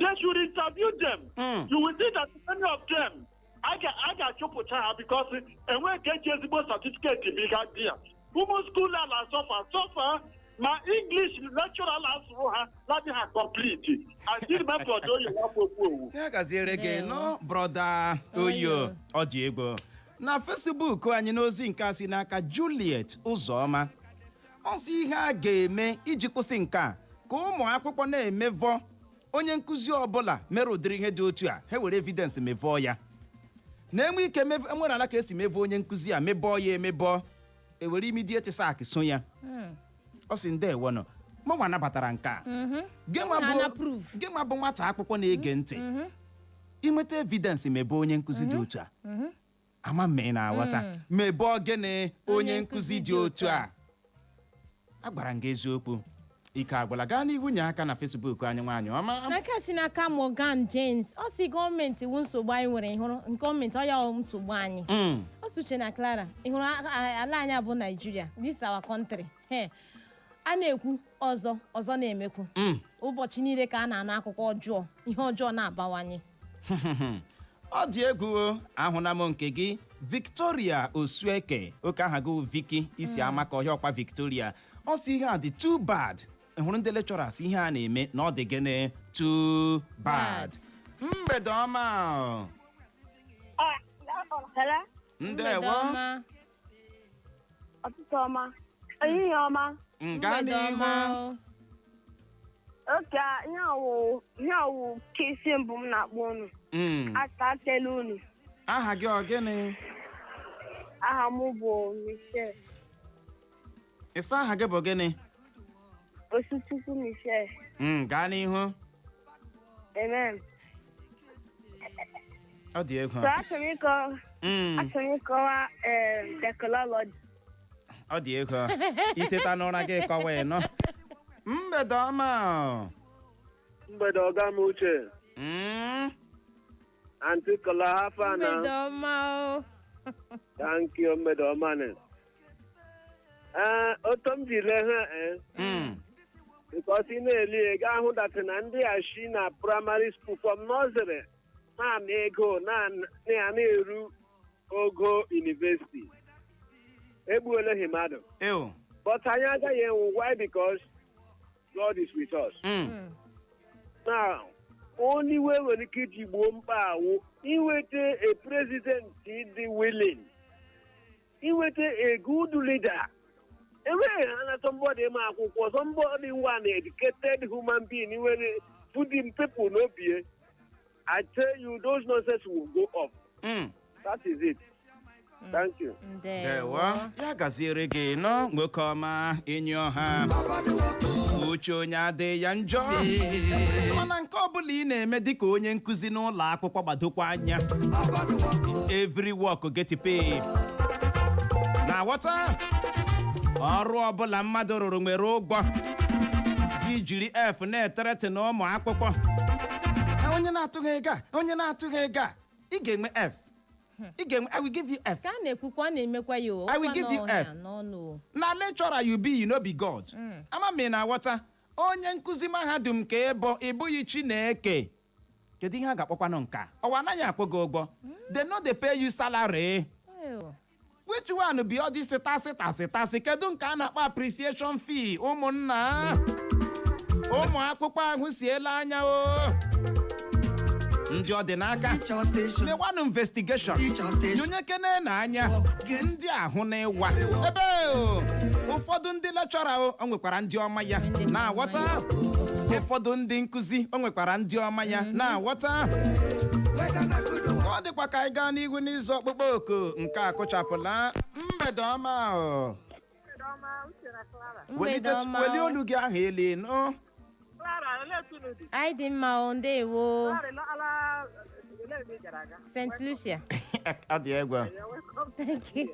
They should interview them. You will see that many of them a ga-achụpụcha ha, because enweghị ka eji ezigbo certificate bụ ihe dị ya. Ụmụ school a na-asuffer suffer, ma English lecturer na-asụrụ ha na-adị ha complete. Adịrị Oyo nwafọ okwu owu. Ya gaziere gị. Ndewo. Nọ, brother Oyo. Oyo. Ọ dị egwu. Na Facebook anyị, n'ozi nke a si n'aka Juliet Ụzọma, ọ sị ihe a ga-eme iji kwụsị nke a, ka ụmụ akwụkwọ na-emevọ onye nkụzi ọbụla mere ụdịrị ihe dị otu a, ha were evidence mevọọ ya, na-enwe ike enwere ala ka esi mevọ onye nkụzi a, mebọọ ya emebọọ, ewere immediate sack so ya. Ọ sị ndewo nọ, mụnwa nabatara nke a. Gị nwa Na bụ proof. Gị nwa bụ nwata akwụkwọ na-ege ntị, inweta evidence mebe onye nkụzi dị otu a, ama m ị na-aghọta, mebe gịnị onye nkụzi dị otu a. Agwara m gị eziokwu, ike agwụla. Gaa n'ihu, nye aka na Facebook anyị, nwaanyị ọma. N'aka si n'aka Morgan James, ọ sị gọọmenti wu nsogbu anyị nwere. Ịhụrụ gọọmenti, ọ ya wụ nsogbu anyị. Ọ sị Uche na Clara, ị hụrụ ala anyị bụ Naijiria, this our country. He, a na-ekwu ọzọ ọzọ na-emekwu. Ụbọchị niile ka a na-anụ akụkọ ọjọọ, ihe ọjọọ na-abawanye. Ọ dị egwu o, ahụna m nke gị, Victoria Osueke, oke aha gị Viki isi ama ka ọhịa ọkwa. Victoria, ọ sị ihe a dị too bad. Ị hụrụ ndị lecturers, ihe a na-eme na ọ dị gịnị? Too bad. Mgbede ọma o. Hello? Ndewo. Mgbede ọma. Ọtụtụ ọma. Ehihie ọma. Nga Mgbede n'ihu. ọma o. Oke, ihe ọwụ ka isi mbụ m na-akpọ unu. Aka akele unu. Aha gị ọ gịnị? Aha m bụ Michelle. Ịsa aha gị bụ gịnị? Osuchukwu Michelle. Gaa n'ihu. Amen. Ọ dị egwu. So achọrọ m ịkọwa technology. Ọ dị egwu. Iteta n'ụra gị, kọwa ịnọ. Mgbede ọma o. Mgbede, ọga m Uche. Aunty Kola, hafa Mgbede na. ọma o. Thank you, mgbede ọma ni. Ee, otu m ji lee ha, ee, because ị na-eli ị ga-ahụ that na ndị a shi na primary school, from nursery, na-ana ego na-eru ogo university, egbuola ha mmadụ. Ew. But anyị agaghị enwu. Why? Because God is with us. Now, only way nwere ike iji gboo mkpa awụ inweta a president dị willing, inweta a good leader. Enweghị ha na somebody ma akwụkwọ, somebody who an educated human being nwere putting people n'obi. I tell you, those nonsense will go off. That is it. Thank you. Ndewo. Ndewo, ya gaziere gị nọ, nwoke ọma, enyi ọha. Uche onye adịghị ya njọ, mana nke ọbụla ị na-eme dịka onye nkụzi n'ụlọ akwụkwọ, gbadokwa anya. Every work get paid. Na ghọta, ọrụ ọbụla mmadụ rụrụ nwere ụgwọ. Gị jiri F na-etereti na ụmụ akwụkwọ, onye na-atụghị ego a, onye na-atụghị ego a, ị ga-enwe F. Ị ga-enwe, I will give you F. Ka a na-ekwukwa, ọ na-emekwa ya o. I will give you F. N'ọnụ o. Na lecturer you be, you no be God. Ama m ị na-aghọta. Onye nkụzi mahadum ka ịbụ, ị bụghị Chineke. Kedu ihe a ga-akpọkwanụ nka? Ọwa anaghị akwụ gị ụgwọ? They no dey pay you salary. Ew. Which one be all this tasị tasị tasị? Kedu nke a na-akpọ appreciation fee? Ụmụnna, ụmụ akwụkwọ ahụ siela anya o. Ndị ọ dị n'aka, mewanụ investigation, nyonye kene na anya ndị ahụ n'ịwa ebe o. Ụfọdụ ndị lecturer o, o nwekwara ndị ọma ya, na-aghọta? Ụfọdụ ndị nkụzi, o nwekwara ndị ọma ya, na-aghọta? Ọ dịkwa ka anyị gaa n'ihu n'izu ọkpụkpọ oku nke a kụchapụla. Mgbede ọma o. Mgbede ọma. Welie olu gị ahụ elu nụ. Clara, olee otu unu dị? Anyị dị mma o, ndewo. Clara, ịlọtala olee ebe ị gara aga? St. Lucia. Ọ dị egwu. You're welcome. Thank you.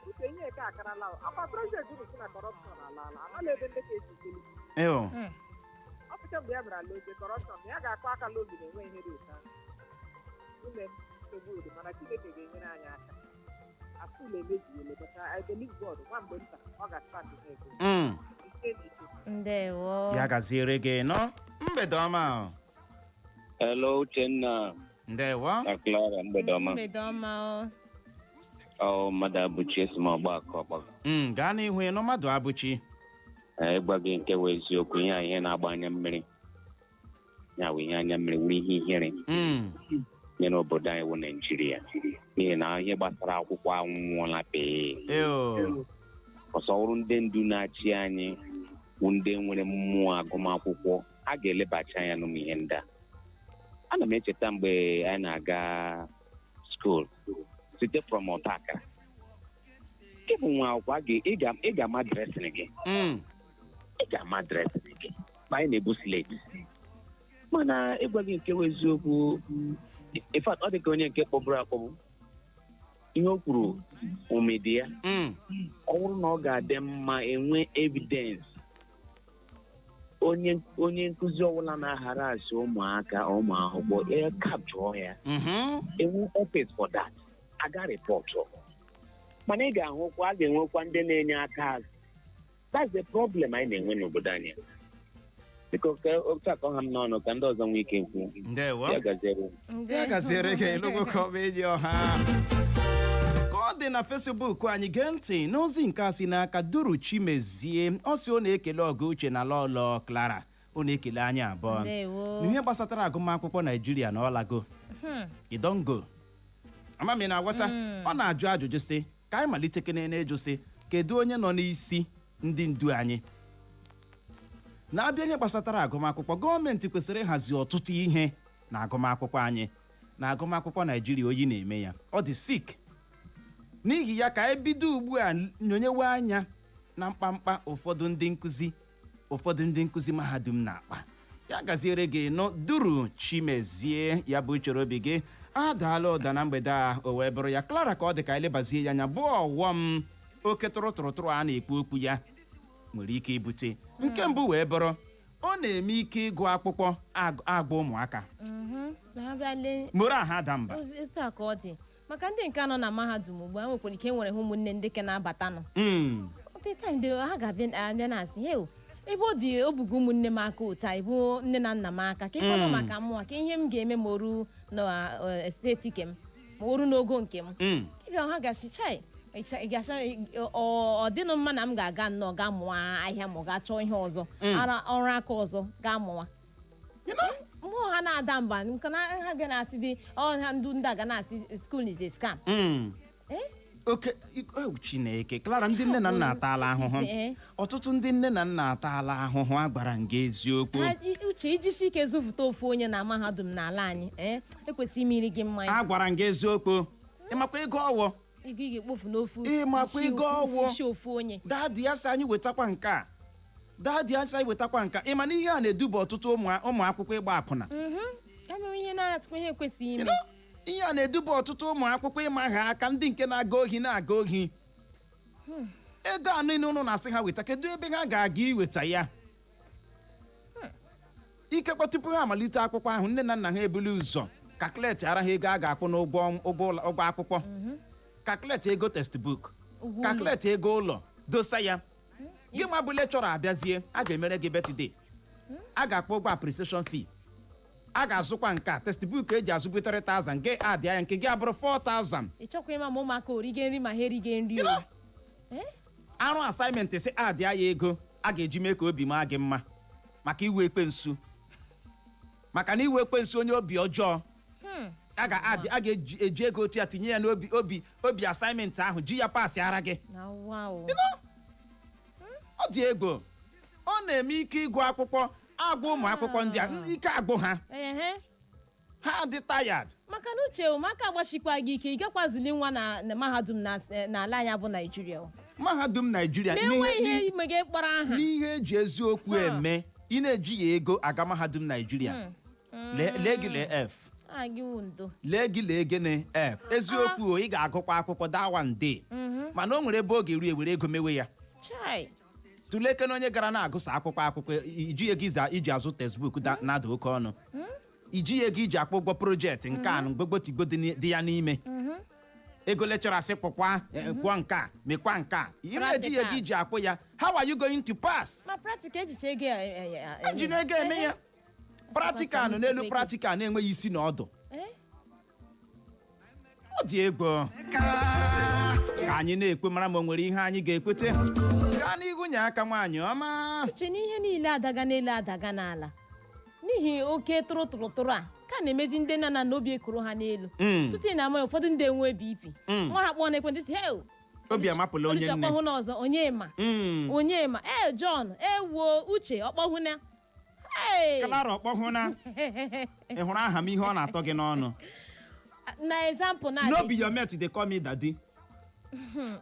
Uche, ihe nke akarala o. Akwa president unu si na corruption alaala. Amala ebe ndị ka eji kelu. Ew. Ọ pụta mgbe ya bịara n'oche corruption, ya ga-akụ aka n'obi na enwe ihe dị otu ahụ. Ume m, nsogbu dị, mana Chineke ga-enyere anyị aka. Akụl emebiele, but I believe God, nwa mgbe nta, ọ ga-stand ha ego. Ike na ike. Ndewo. Ya gaziere gị nọ. Mgbede ọma o. Hello, Uchenna. Ndewo. Na Clara, mgbede ọma. Mgbede ọma o. Ọ mmadụ abụchi esi m ọgba akọ ọgbakọ. Gaa n'ihu ịnụ, mmadụ abụchi. Ee, ịgwa gị nke wụ eziokwu, ihe a ihe na-agba anya mmiri. Ya wụ ihe anya mmiri, wụ ihe ihere nye n'obodo anyị wụ Naijiria. N'ihi na ihe gbasara akwụkwọ anwụọla pee. Ew. Ọsọ ọrụ ndị ndu na-achị anyị wụ ndị nwere mmụọ agụmakwụkwọ, a ga-elebacha anya n'ụmụ ihe ndị a. Ana m echeta mgbe anyị na-aga school site from ọta akara. Gị bụ nwa akwụkwọ, ị ga-ama dressing gị. Ị ga-ama dressing gị ma anyị na-ebu slate. Mana ịgwa gị nke bụ eziokwu, in fact, ọ dị ka onye nke kpọburu akpọbụ, ihe o kwuru omedi ya. Ọ bụrụ na ọ ga-adị mma enwe evidence, onye nkụzi ọbụla na-aghara asị ụmụaka, ụmụ akwụkwọ, ya capture ya. Enwe office for that, aga report. Mana ị ga-ahụkwa a ga-enwekwa ndị na-enye aka azụ. That's the problem anyị na-enwe n'obodo anyị. Biko, ka otu akọ ha m n'ọnụ ka ndị ọzọ nwee ike kwuo. Ndewo. Ya gaziere. Ya gaziere gị, elugwu ka ọ bụ enyi ọha ka ọ dị na Facebook anyị. Gee ntị n'ozi nke a si n'aka Duru Chimezie. Ọ sị ọ na-ekele ọgụ Uche na Lọlọ Clara, ọ na-ekele anyị abụọ. Ndewo. N'ihe gbasatara agụmakwụkwọ Naijiria na ọlago idongo, amami na-aghọta. Ọ na-ajụ ajụjụ sị ka anyị malite kene na-ịjụ sị, kedu onye nọ n'isi ndị ndu anyị na-abịa ihe gbasatara agụmakwụkwọ? Gọọmenti kwesịrị ịhazi ọtụtụ ihe na agụmakwụkwọ anyị, na agụmakwụkwọ Naijiria oyi na-eme ya, ọ dị sick. N'ihi ya, ka anyị bido ugbu a nyonyewe anya na mkpamkpa ụfọdụ ndị nkụzi mahadum na-akpa. Ya gaziere gị nụ, Duru Chimezie. Ya bụ uchere obi gị adaala ụda na mgbede a. O wee bụrụ ya, Clara, ka ọ dị ka anyị lebazie ya anya bụ ọghọm oke tụrụ tụrụ tụrụ a na-ekwu okwu ya nwere ike ibute. Nke mbụ wee bụrụ, ọ na-eme ike ịgụ akwụkwọ agba ụmụaka. Na ha bịa lee moro aha ada mba. Otu a ka ọ dị maka ndị nke nọ na mahadum ugbu a, nwekwara ike nwere ha ụmụnne ndị ke na-abatanụ. The time dị ha ga-abịa abịa na-asị, "Hey, ebe ọ dị obugo ụmụnne m aka otu a, ịbụ nne na nna m aka ka ịkwanụ maka mụnwa, ka ihe m ga-eme ma o ruo na steeti ke m, ma o ruo n'ogo nke m?" Ịbịa ha gasị, "Chai, ị ga-asị, ọ dịnụ mma na m ga-aga nnọọ gaa mụọ ahịa ma ọ gaa chọọ ihe ọzọ, ara ọrụ aka ọzọ gaa mụwa." You know? Mmụọ ha na-ada mba nke na ha ga na-asị dị ọ ha ndụ ndị a ga na-asị school is a scam. Eh? Oke oh, Chineke! Clara, ndị nne na nna ataala ahụhụ. Eh. Ọtụtụ ndị nne na nna ataala ahụhụ, a gwara m gị eziokwu. Uche, ijisi ike zụpụta ofu onye na mahadum n'ala anyị, ee, ekwesịghị imiri gị mmanya. A gwara m gị eziokwu. Ịmakwa ego ọwụ Ego ị ga-ekpofu n'ofu Ịmakwa isi ego ọwụ. isi ofu onye. Daddy ya sị anyị wetakwa nke a, daddy ya sị anyị wetakwa nke a. Ịma na ihe a na-eduba ọtụtụ ụmụ akwụkwọ ịgba akwụna. Ya mere ihe na-atụkwa ihe ekwesịghị You ime. know, ihe a na-eduba ọtụtụ ụmụ akwụkwọ ịma ha aka, ndị nke na-aga ohi na-aga ohi. Ego a niile ụnụ na-asị ha weta, kedu ebe ha ga-aga iweta ya? Ikekwe tupu ha amalite akwụkwọ ahụ, nne na nna ha ebuli ụzọ Calculate ara ha ego a ga-akwụ n'ụgwọ ụgwọ ụgwọ akwụkwọ, calculate ego textbook, Ụgwọ ụlọ. Calculate ego ụlọ, dosa ya. Gị ma bụ lecturer abịazie, a ga-emere gị birthday, a ga-akpọ ụgwọ appreciation fee, a ga-azụkwa nke a, textbook eji azụbu 3000, gị adịa ya nke gị abụrụ 4000. Ị chọkwa ịma ma ụmụaka orige nri ma ha erige nri o. Eh? Arụ assignment, sị adịa ya ego a ga-eji mee ka obi maa gị mma maka iwe ekwensu, maka na iwe ekwensu onye obi ọjọọ. A ga-adị, a ga-eji eji ego otu ya tinye ya n'obi obi obi assignment ahụ, ji ya pasị ara gị. Na wow. Ọ dị ego, ọ na-eme ike ịgụ akwụkwọ agwụ ụmụ akwụkwọ ndị a, ike agwụ ha. Ha dị tired. Maka na uche, ụmụaka agbachikwa gị ike, ị gakwa zuli nwa na mahadum na n'ala anyị bụ Naijiria o. Mahadum Naijiria, Ma enwe ihe ime gị kpọrọ aha. N'ihe eji eziokwu eme, ị na-eji ya ego aga mahadum Naijiria, lee gị, lee F. A gị wụ ndo. Lee gị, lee gịnị F. Eziokwu o, ị ga-agụkwa akwụkwọ that one day, mana o nwere ebe ọ ga-eru ewere ego mewe ya. Chai. Tụlee kene onye gara na-agụsa akwụkwọ, iji ego iji azụ textbook na-ada oke ọnụ, iji ego iji akwụ ụgwọ project nke a, mgbogbotigbo dị ya n'ime, ego lecturer sị kwụkwa, kwụọ nke a, mekwa nke a, ị na-eji ya ego iji akwụ ya, how are you going to pass? Ma practical ejicha ego Eji na ego eme ya practical nọ n'elu practical na-enweghị isi na ọdụ. Eh? Ọ dị ego ka anyị na-ekwe mara ma o nwere ihe anyị ga-ekwete. Gaa n'ihu, nye aka, nwaanyị ọma. Uche, n'ihe niile adaga n'elu, adaga n'ala n'ihi oke tụrụ tụrụ tụrụ a ka na-emezi ndị nna na nna obi ekoro ha n'elu. Tutu ị na-ama ya, ụfọdụ ndị enwe BP. Nwa ha kpọọ n'ekwentị sị, "Hey!" Obi amapụla onye Uche, nne. ọkpọhụ n'ọzọ, onye ma. Onye ma ee, John ewuo, Uche ọkpọhụ na, hey! Clara ọkpọhụ na ị hụrụ aha m, ihe ọ na-atọ gị n'ọnụ. Na example na No be your mate dey call me daddy.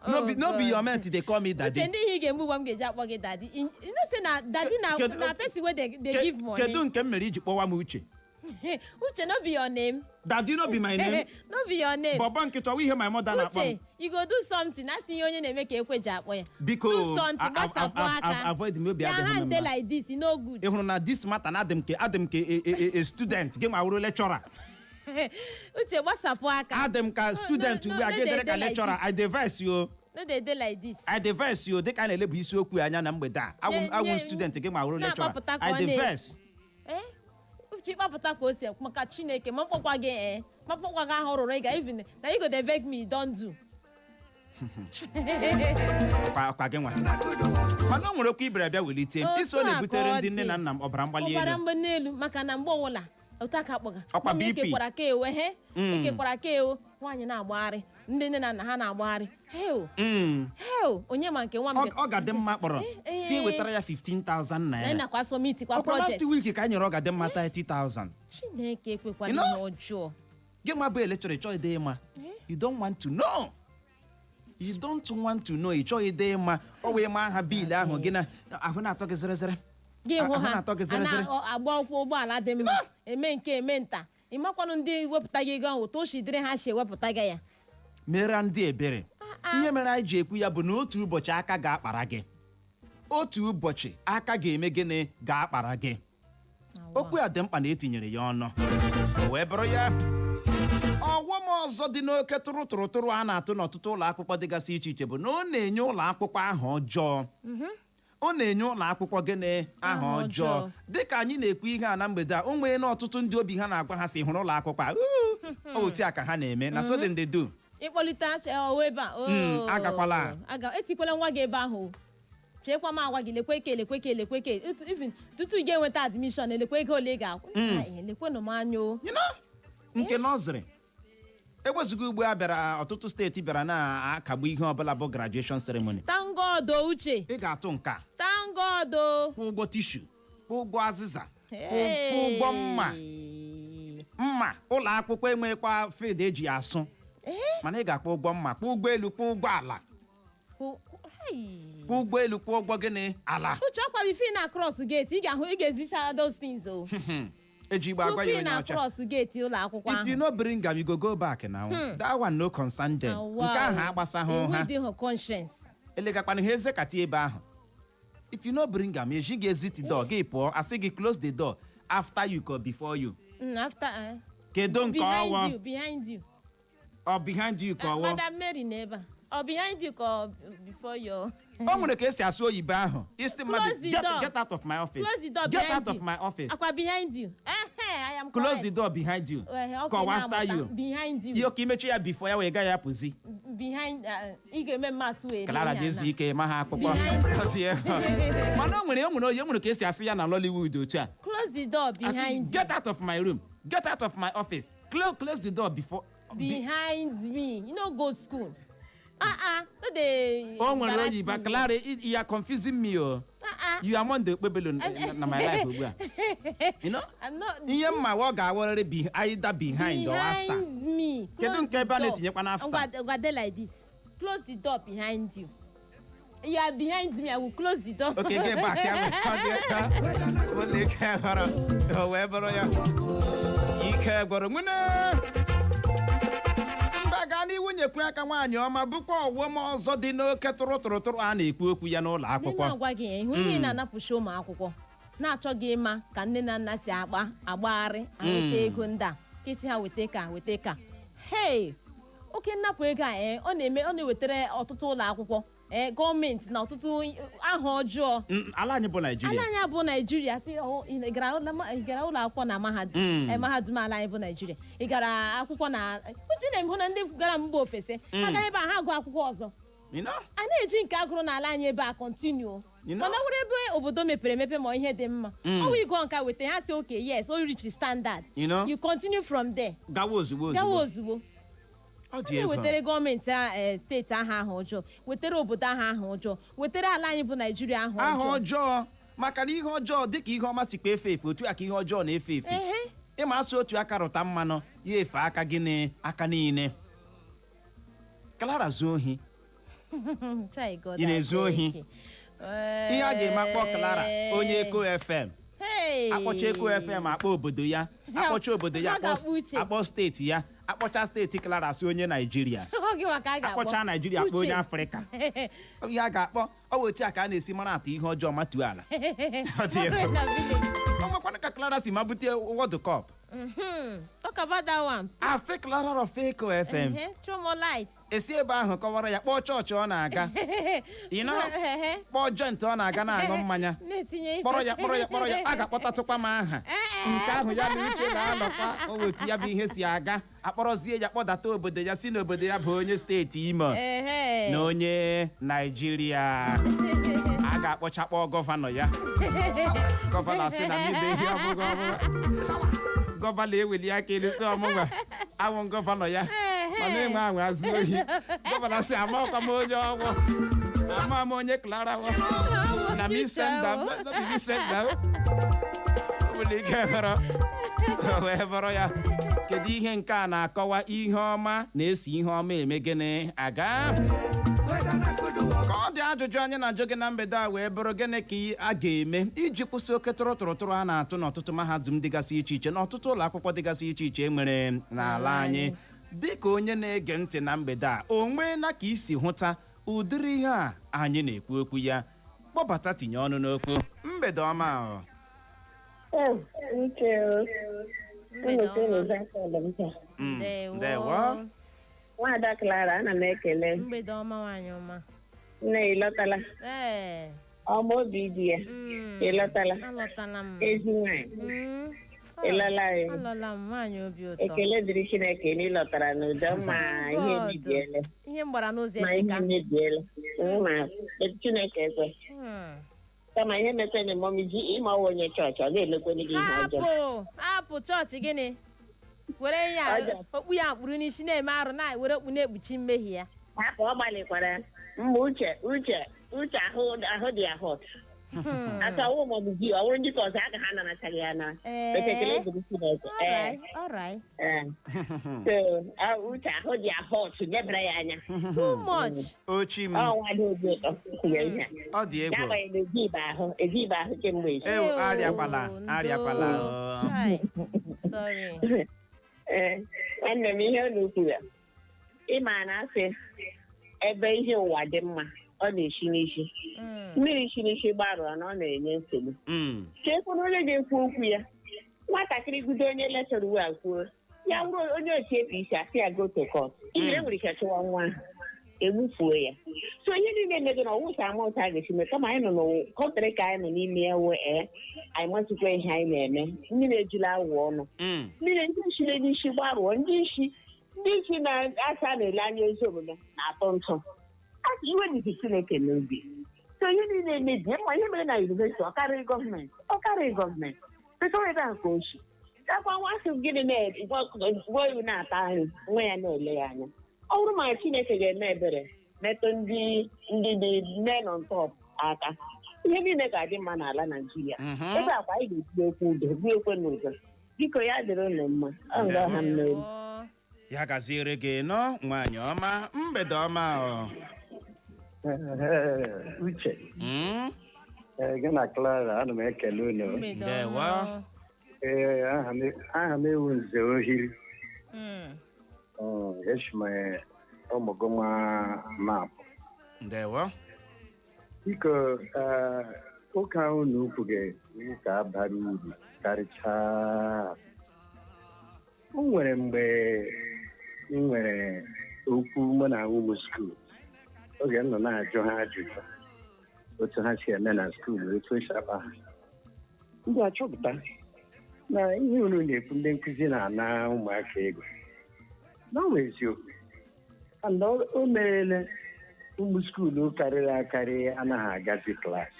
No be, no be your mate dey call me daddy. Uche, ndị ihe ị ga-eme ugbu a m ga-eji akpọ gị daddy. You know say na daddy na na person wey dey give money. Kedu nke m mere iji kpọwa m Uche? Uche, no be your name. Daddy no be my name. No be your name. Bọbọ nkịtị, ọwa ihe my mother na-akpọ m. Uche, you go do something, asị ihe onye na-eme ka ekwe ji akpọ ya. Biko, Do something, gbasapụ aka. Avoid me, obi Ya adịghị m hand dey mma. like this, e no good. Ị hụrụ na this matter na adị m ka a student, gị nwa wụrụ lecturer. Uche, gbasapụ aka. Adị m ka student No, ugbu a, no gị dey dere ka dey like lecturer. this. I dey vex you. No dey dey like this. I dey vex you. Dịka a na-eleba isiokwu anya na mgbede a, awụ Nye- awụ student, gị nwa wụrụ lecturer. Na-akpapụta ka I ọ dey na-esi. vex. Eh? Uche, ịkpapụta ka o si ekwu, maka Chineke, ma mkpọkwa gị, ee, ma mkpọkwa gị ahụ rụrụ, ị ga even na you go dey beg me, you don do. Kwa gị nwa, mana o nwere okwu ibere bịa welite Otu isi, ọ a ka na-ebutere ọ ndị nne dị. na nna m ọbara mgbali Ọbara elu. mgbali elu, maka na mgbe ọbụla otu aka kpọga Ọkwa Mummy, BP. Ekekwara ka ewe he ekekwara ka ewo, nwaanyị na-agbagharị, ndị nne na nna ha na-agbagharị heo heo, onye ma nke nwa m. Ọ ga-adị mma kpọrọ si wetara ya 15,000 na naira. Nakwa asọmpi kwa Ọkwa last project. week ka anyị nyere ọ ga-adị mma 30,000. Chineke ekwekwala You know? ihe ọjọọ. Gị nwa bụ lecturer, ịchọghị dị ịma. You don't want to know, you don't want to know. Ị chọghị dị ịma, ọ wee ma aha bill ahụ, gị na ahụ na-atọ gị zịrịzịrị. Gị hụ Ahụ ha na-atọ gị a zịrịzịrị. na-agba ụkwụ ụgbọala dị mma, eme nke eme nta, ịmakwanụ ndị wepụta gị ego ahụ, otu o si dịrị ha si ewepụta gị ya. Mere ndị ebere. Ah. Ihe mere anyị ji ekwu ya bụ na otu ụbọchị aka ga-akpara gị, otu ụbọchị aka ga-eme gịnị? Ga-akpara gị. Okwu a dị mkpa na etinyere ya ọnụ. O wee bụrụ ya, ọghọm ọzọ dị n'oke tụrụ tụrụ tụrụ a na-atụ n'ọtụtụ ụlọ akwụkwọ dịgasị iche iche bụ na ọ na-enye ụlọ akwụkwọ aha ọjọọ. Ọ na-enye ụlọ akwụkwọ gịnị? Aha Aha ọjọọ. ọjọọ. Dịka anyị na-ekwu ihe a na mgbede a, o nwee na ọtụtụ ndị obi ha na-agwa ha si hụrụ ụlọ akwụkwọ a, "Uu, otu a ka ha na-eme na so dem dey do." Ịkpọlite asị ọwa ebe a oo. Agakwala. Aga etikwala nwa gị ebe ahụ o. Cheekwa m agwa gị, lekwe eke, lekwe eke, lekwe eke. Even tutu ị ga-enweta admission, elekwe ego ole ị ga-akwụ. Lekwenụ m anya o. You know? Nke nursery ewezụga ugbo a bịara, ọtụtụ steeti bịara na-akagbu ihe ọbụla bụ graduation ceremony. Thank God o, Uche. Ị ga-atụ nke a. Thank God o. Kwụ ụgwọ tissue, kwụ ụgwọ azịza, kwụ ụgwọ mma mma. Ụlọ akwụkwọ enwekwa field eji asụ, mana ị ga-akwụ ụgwọ mma, kwụ ụgwọ elu, kwụ ụgwọ ala. Hey. Kwụ ụgwọ elu, kwụ ụgwọ gịnị? Ala. Uche, ọkwa before ị na cross gate, ị ga-ahụ, ị ga-ezicha those things o. Eji igbe agwa Tupu ya ị onye na ọcha. cross gate ụlọ akwụkwọ If you ahụ. no bring am, you go go back now. That one no concern them. Ah, wow. Nke ahụ agbasaghị ha. Iwu dị hụ conscience. Elegakwana ha eze kata ebe ahụ. If you no bring am, eji gị exit door, gị pụọ, asị gị close the door after you go before you. After Kedu nke Behind ọwọ? you, behind you. Ọ behind you ka ọwọ? Madam Mary na ebe a, ọ behind you ka ọ before your O nwere ka esi asụ oyibo ahụ, isi mmadụ Close the get, door. get out of my office. Close the door Get behind out of you. my office. Akwa behind you. Ehe, I am Close correct. the door behind you. Ehe, okay, Ka ọwa after na-amụta. you. Behind you. Ihe oke imechi ya before ya wee gaghị apụzi. Behind, ị ga-eme mmasị wee Clara rie ihe a ga-ezu na. ike ma ha akwụkwọ. Mana o nwere onye nwere ka esi asụ ya na Lollywood otu a. Close the door Asị, behind you. "Get out of my room, get out of my office, close the door before Behind me. You no go school. Ah ah, no dey O nwere embarrass oyibo. me. Clara, you are confusing me o. Ah ah. You are Monday Okpebelo na my life ugbu a, you know? I'm not Ihe mma ọ ga-awụrịrị either behind or after. Behind me. Kedu Close nke the ebe a door. na-etinyekwa n'after? Ngwa, dey like this. Close the door behind you. You are behind me, I will close the door. Okay, get back ya. Ụlọ ike ghọrọ o wee bụrụ ya ike gwọrọ nwune mba. Gaa n'iwu, nyekwu aka, nwaanyị ọma. Bụkwa ọghọm ọzọ dị n'oke tụrụ tụrụ tụrụ a na-ekwu okwu ya n'ụlọ N'ime akwụkwọ. agwa gị, ihu ihe na-anapụchi ụmụ akwụkwọ na-achọghị ịma ka nne na nna si agba agbagharị anweta ego ndị a, ka isi ha weta ka weta ka hei. Oke nnapụ ego a, ọ na-eme, ọ na-ewetara ọtụtụ ụlọ akwụkwọ, gọọmenti na ọtụtụ aha ọjọọ. Ala anyị bụ Ala Naijiria. anyị bụ Naijiria si ị gara ụlọ akwụkwọ na mahadum, mahadum ala anyị bụ Naijiria. Ị gara akwụkwọ na uche na hụ na ndị gara mba ofesi ha gara ebe a, ha gụọ akwụkwọ ọzọ. You know? A na-eji nke agụrụ n'ala anyị ebe a continue. You know? Mana were ebe obodo mepere emepe ma ihe dị mma, ọ wụ ịgụọ nka weta ha si okay, yes, o reach standard. You know? You continue from there. Gawa ozugbo. Gawa Ozugbo. ozugbo. Ọ A dị egwu. na-ewetara gọọmenti steeti aha aha ọjọọ, wetara obodo aha aha ọjọọ, wetara ala anyị bụ Naijiria aha Aha ọjọọ. ọjọọ, maka na ihe ọjọọ, dịka ihe ọma sikwa efe efe, otu a ka ihe ọjọọ na-efe efe. Ịma asụ otu aka rụta mmanụ, ya efe aka gịnị, aka niile. Clara zuo ohi. Chai, God, Ị na-ezu ohi? abeg. Ihe a ga-eme, akpọ Clara onye Eko FM. Hey. Akpọcha Eko FM, akpọ obodo ya. Akpọcha obodo ya, Ha ga-akpọ Uche. akpọ steeti ya. Akpọcha steeti Clara, sị onye Naijiria. Oge wa ka a ga-akpọ. Akpọcha Naijiria, akpọ onye Uche. Afrịka. Ọ bụ ihe a ga-akpọ. Ọ bụ otu a ka a na-esi mara atụ ihe ọjọọ matuo ala. Ọ dị egwu. Margaret na village. Ọ nwekwanụ ka Clara si ma bute World Cup. Talk about that one. Asị Clara of Eko FM. Throw more light. Esi ebe ahụ kọwara ya, kpọọ chọọchị ọ na-aga, kpọọ joint ọ na-aga na-aṅụ mmanya. Na-etinye ife. Kpọrọ ya, kpọrọ ya, kpọrọ ya, a ga-akpọtatụkwa m aha nke ahụ ya na uche na-alọkwa. Otu ya bụ ihe si aga, akpọrọzie ya kpọdata obodo ya, si n'obodo ya bụ onye steeti Imo na onye Naijiria. A ga-akpọchakpọ gọvanọ ya. Gọvanọ sị na mmiri ihe ọbụghị ọbụla. Gọvanọ eweli aka elu sị ọmụnwa awụ gọvanọ ya, mana enwe anwe azụ ohi. Gọvanọ sị amakwa m onye ọgwụ, ama m onye Clara wụ na mi send am, no be me send am. Nwere ike bụrụ wee bụrụ ya. Kedu ihe nke a na-akọwa? Ihe ọma na-esi ihe ọma eme gịnị aga ka ọ dị. Ajụjụ anyị na-ajụ gị na mgbede a wee bụrụ, gịnị ka a ga-eme iji kwụsị oke tụrụ tụrụ tụrụ a na-atụ n'ọtụtụ mahadum dịgasị iche iche na ọtụtụ ụlọ akwụkwọ dịgasị iche iche e nwere n'ala anyị? Dịka onye na-ege ntị na mgbede a, o nweela ka isi hụta ụdịrị ihe a anyị na-ekwu okwu ya? Kpọbata, tinye ọnụ n'okwu. Mgbede ọma o. Uche o. Mgbede Unu ọma. zakọlụ m taa. Ndewo. Ndewo. Nwaada Clara, ana m ekele. Mgbede ọma, nwaanyị ọma. Nne, ị lọtala? Ee. Ọma obi dị ya. Ị lọtala? Alọtala m. Ezi nwaanyị. Ị lọla ya? Alọla m, nwaanyị obi ụtọ. Ekele dịrị Chineke na ị lọtara n'udo, ma ihe God. emebiela. Ihe m gbara n'ụzọ Ma ihe eteka. emebiela. Ma Chineke ekwe. Kama ihe mekwene mọmi ji ịma ọwa onye chọọchị, ọ ga-emekwene gị ihe ọjọọ. Hapụ, hapụ chọọchị gịnị? Were ya Ọjọọ. okpu ya kpuru n'isi na-eme arụ, na were okpu na-ekpuchi mmehie ya. Hapụ, ọ gbalịkwara mgbe Uche Uche Uche ahụ ahụ dị ya hot. Aka ọwụ mọmi ji ọ bụrụ ndị ka ọzọ aka ha anarachaghị ya na. Ee. Ekele dịrị Chineke. Ee. Alright, alright. Ee. So, Uche ahụ dị ya hot, lebara ya anya. Too much. Ochi m. Ọ nwa dị obi ụtọ kwuru ihe a. Ọ dị egwu. N'agbanyeghị na eji ibe ahụ eji ibe ahụ kemgbe echi. Ew, arịakwala, Ndo. arịakwala, o. Chai. Sorry. Ee, nwanne m, ihe unu kwuru, ịma na asị ebe ihe ụwa dị mma, ọ na-esi n'isi. Mmiri si n'isi gbarụọ na ọ na-enye nsogbu. Chekwuru onye ga-ekwu okwu ya, nwatakịrị gudo onye lecturer ugbu a kwuo Ya bụrụ onye otu APC, asị ya go to court. Ihe nwere ike chụwa nwa ahụ, egbufuo ya. So ihe niile emego na ọwụsa ama ụta a ga-esi mee, kama anyị nọ n'kọntrị ka anyị nọ n'ime ya wee ee, anyị matụkwa ihe anyị na-eme. Mmiri ejula awụ ọnụ. Mmiri ndị isi na isi gbarụọ, ndị isi na-asa na-ele anya ezi omume na-atọ ntụ. Asị iwe dịzi Chineke n'obi. So ihe niile emebie ma ihe mere na university, ọ karịghị gọọmenti, ọ karịghị gọọmenti pesa ebe ahụ ka o si akwa nwa. Sị gịnị na-gwa iwu na-ata ahụ nwa ya na-ele ya anya? Ọ bụrụ ma Chineke ga-eme ebere metụ ndị dị men on top aka, ihe niile ga-adị mma n'ala Naijiria. Ebe akwa anyị ga-ebi okwu udo, bi ekwe n'udo. Biko, ya dịrị unu mma. Ọ nga ha m n'olu. Ya gaziere gị nọ, nwaanyị ọma. Mgbede ọma ọ. Uche, gị na Clara, ana m ekele unu. Mgbede Ndewo. ọma. Ee, aha m ewu Nze Ohiri. Esi m ụmụgụnwa mapụ. Ndewo. Biko, ụka unu ukwu ga ụka bara uru karịchaa. O nwere mgbe m nwere okwu mụ na ụmụ school, oge m nọ na-ajụ ha ajụjụ otu ha si eme na school, otu esi akpa ha. Ndị achọpụta na ihe unu na-ekwu, ndị nkụzi na-ana ụmụaka ego, na ọ bụ eziokwu, and o meele ụmụ school karịrị akarị anaghị agazi class.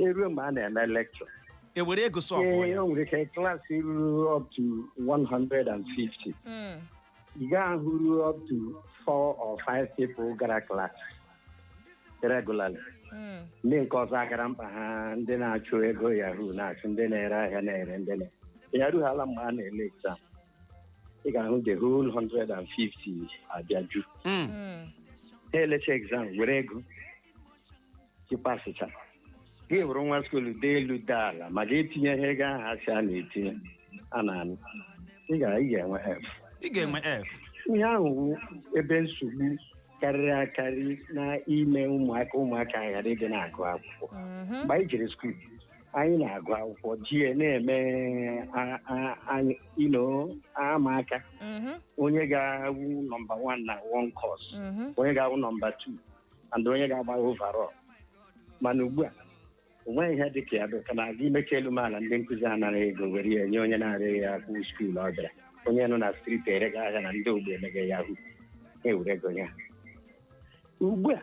Eruo mgbe a na-eme lecture, ewere ego sọfụ ee, ya. O nwere ike class ruru up to 150, ị ga-ahụ ruo up to four or five people gara class regularly. Ndị nke ọzọ agara mkpa ha, ndị na-achụ ego yahoo na-achụ, ndị na-ere ahịa na-ere, ndị na ya ruhala. Mgbe a na-ele exam, ị ga-ahụ the whole 150 abịaju. Ha elecha exam, were ego chịpasịcha. Gị were nwa school dee elu dee ala, ma gị etinye ihe ego ahụ asị a na-etinye a na-anụ, ị ga-enwe F. Ị ga-enwe F. Ihe ahụ wụ ebe nsogbu karịrị akarị n'ime ụmụaka ghara ịdị na-agụ akwụkwọ. Mgbe anyị jere school, anyị na-agụ akwụkwọ ji na-eme anyị ino ama aka. Onye ga-awụ number 1 na one course, onye ga-awụ number 2, and onye ga-agba overall. Mana ugbu a, o nweghị ihe dị ka ya dị ka na-aga imecha elu ala. Ndị nkụzi anara ego were ya nye onye na-arịghị ya akwụ school ọ bịara, onye nọ na street erega ahịa na ndị ogbe emege yahoo ewere ego ya. Ugbu a,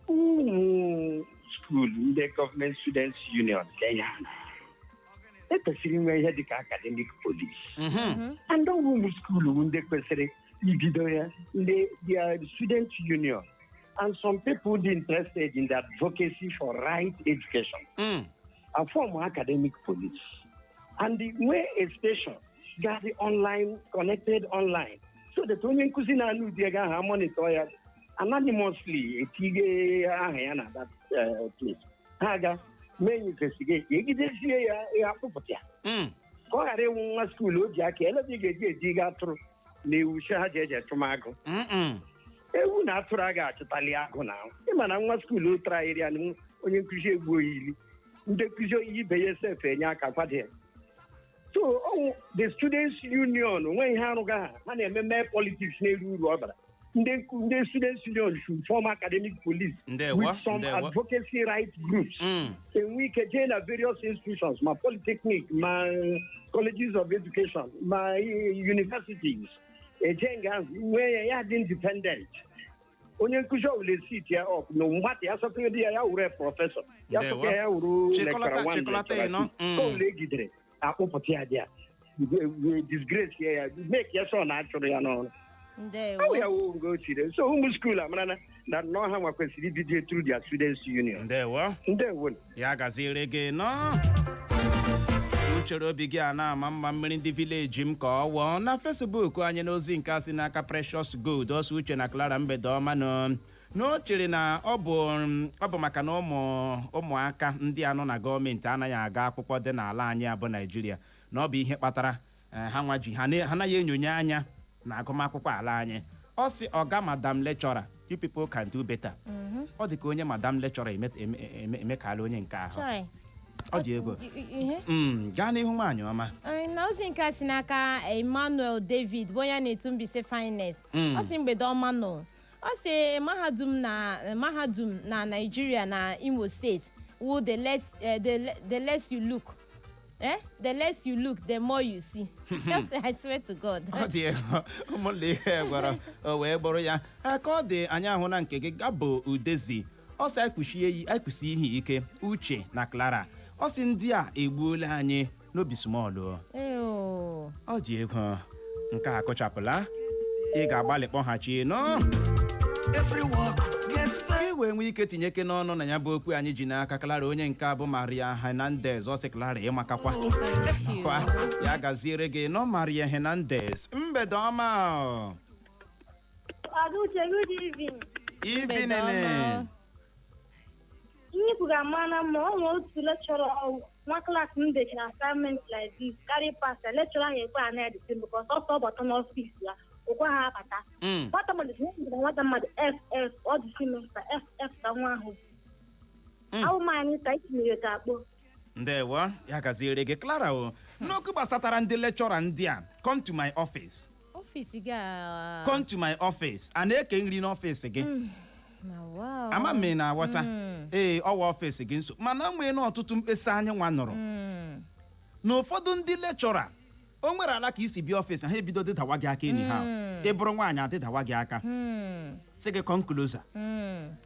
ụmụ school, ndị gọọmenti students union Kenya, ekwesịrị inwe ihe dịka academic police, and ọ bụ ụmụ school ndị kwesịrị ibido ya, ndị their student union and some people dị interested in the advocacy for right education, a form academic police and nwee a station ga-adị online, connected online, so that onye nkụzi na-anụ ụdị ego ahụ, a monitor ya anonymously, etinye aha ya na that place, ha ga mee investigate, egidezie ya, ya akpụpụta ya, ka ọ ghara ịnwụ. Nwa school o ji aka elebe ị ga-eji eji ga atụrụ na ewu si ha ji eji achụmagụ. Ewu na atụrụ a ga-achụtali agụ na ahụ. Ịma na nwa school tara iri ya na onye nkụzi egbuo ya ili, ndị nkụzi ibe ya sef enye aka kwado ya. So ọwụ the students union onwe ihe arụga ha, ha na-eme mee politics na-eru uru ọ bara. Ndị students union should form academic police Ndewo, with some ndewo. advocacy right groups, enwe ike jee na various institutions, ma polytechnic, ma colleges of education, ma universities, eje nga ahụ nwee ya, ya dị independent. Onye nkụzi ọbụla e sit ya up na nwata ya sọpụrụ di ya, ya wuru professor ya, Ndewo. sọpụrụ ya wuru Chịkọlata- lecturer 1, chịkọlata lecturer ịnọ. 2. Ka ọbụla egidere, akpụpụta ya dị ya, disgrace ya, ya make ya sure na achụrụ ya n'ọrụ. Ndewo. Awụ ya wụ ngo tiri. So ụmụ school amara na nnọọ ha nwa kwesịrị ibido through their students union. Ndewo. Ndewo. Ya gaziere gị nọ. Uchere obi gị a na-ama mma mmiri ndị village m ka ọ wụọ na Facebook anyị. N'ozi nke a si n'aka Precious Gold, ọsọ Uche na Clara, mgbede ọma. Nọ na o chere na ọ bụ maka na ụmụaka ndị a nọ na gọọmenti anaghị aga akwụkwọ dị n'ala anyị abụ Naijiria, na ọ bụ ihe kpatara ha nwa ji ha anaghị enyonye anya na agụmakwụkwọ ala anyị. Ọ sị, "Ọga madam lecturer, you people can do better." Ọ dị ka onye madam lecturer emekala onye nke ahụ. Chai. Ọ dị egwu. Ihe. Gaa n'ihu, nwaanyị ọma. Na ozi nke a si n'aka Emmanuel David, bụ onye a na-etu Mbaise Finest. Ọ sị, mgbede ọma nọ. Ọ sị mahadum na Nigeria na Imo Steeti wụ the less you look, the less you look, the more you see. Just, I swear to God. Ọ dị egwu. Ụmụnne, ihe gwara o wee bụrụ ya. Ka ọ dị, anyị ahụ na nke gị gabụ Udezi. Ọ sị ekpuchie ekwusi ihe ike, Uche na Clara. Ọ sị ndị a egbuola anyị n'obi small. Eyo. Ọ dị egwu. Nke a kụchapụla. Ị ga-agbalị kpọghachi nụ Every work gets ka ị wee nwee ike tinyeke n'ọnụ na ya bụ okwu anyị ji n'aka. Clara, onye nke a bụ Maria Hernandez. Ọ sị, Clara, ịmakakwa. Thank you. Kwa ya gaziere gị nọ, Maria Hernandez. Mgbede ọma o. Aduche, good evening. Evening. Mgbede. Ihe ikwu ga-ama na mma. Ọ nwere otu lecturer, nwa class m dechara assignment like this, carry pass. Lecturer ahụ ekwe ana editin because ọsọ ọbata n'office ya, okwe ha abata. Nwata mmadụ si na nwata mmadụ ff ọ dị semester ff ka nwa ahụ. Awụ m anyị ka itinyere ka akpọ. Ndewo, ya gaziere gị, Clara. O n'okwu gbasatara ndị lecturer ndị a, come to my office. Office gị a. Come to my office. A na-eke nri n'office gị? Na wow. Ama m ị na-aghọta. Ee, ọwa office gị nso, mana nwee na ọtụtụ mkpesa anyị nwa nụrụ na ụfọdụ ndị lecturer, o nwere ala ka isi bịa office ha, ebido dịdawa gị aka enyi ha. Ị bụrụ nwaanyị, adịdawa gị aka, sị gị come closer,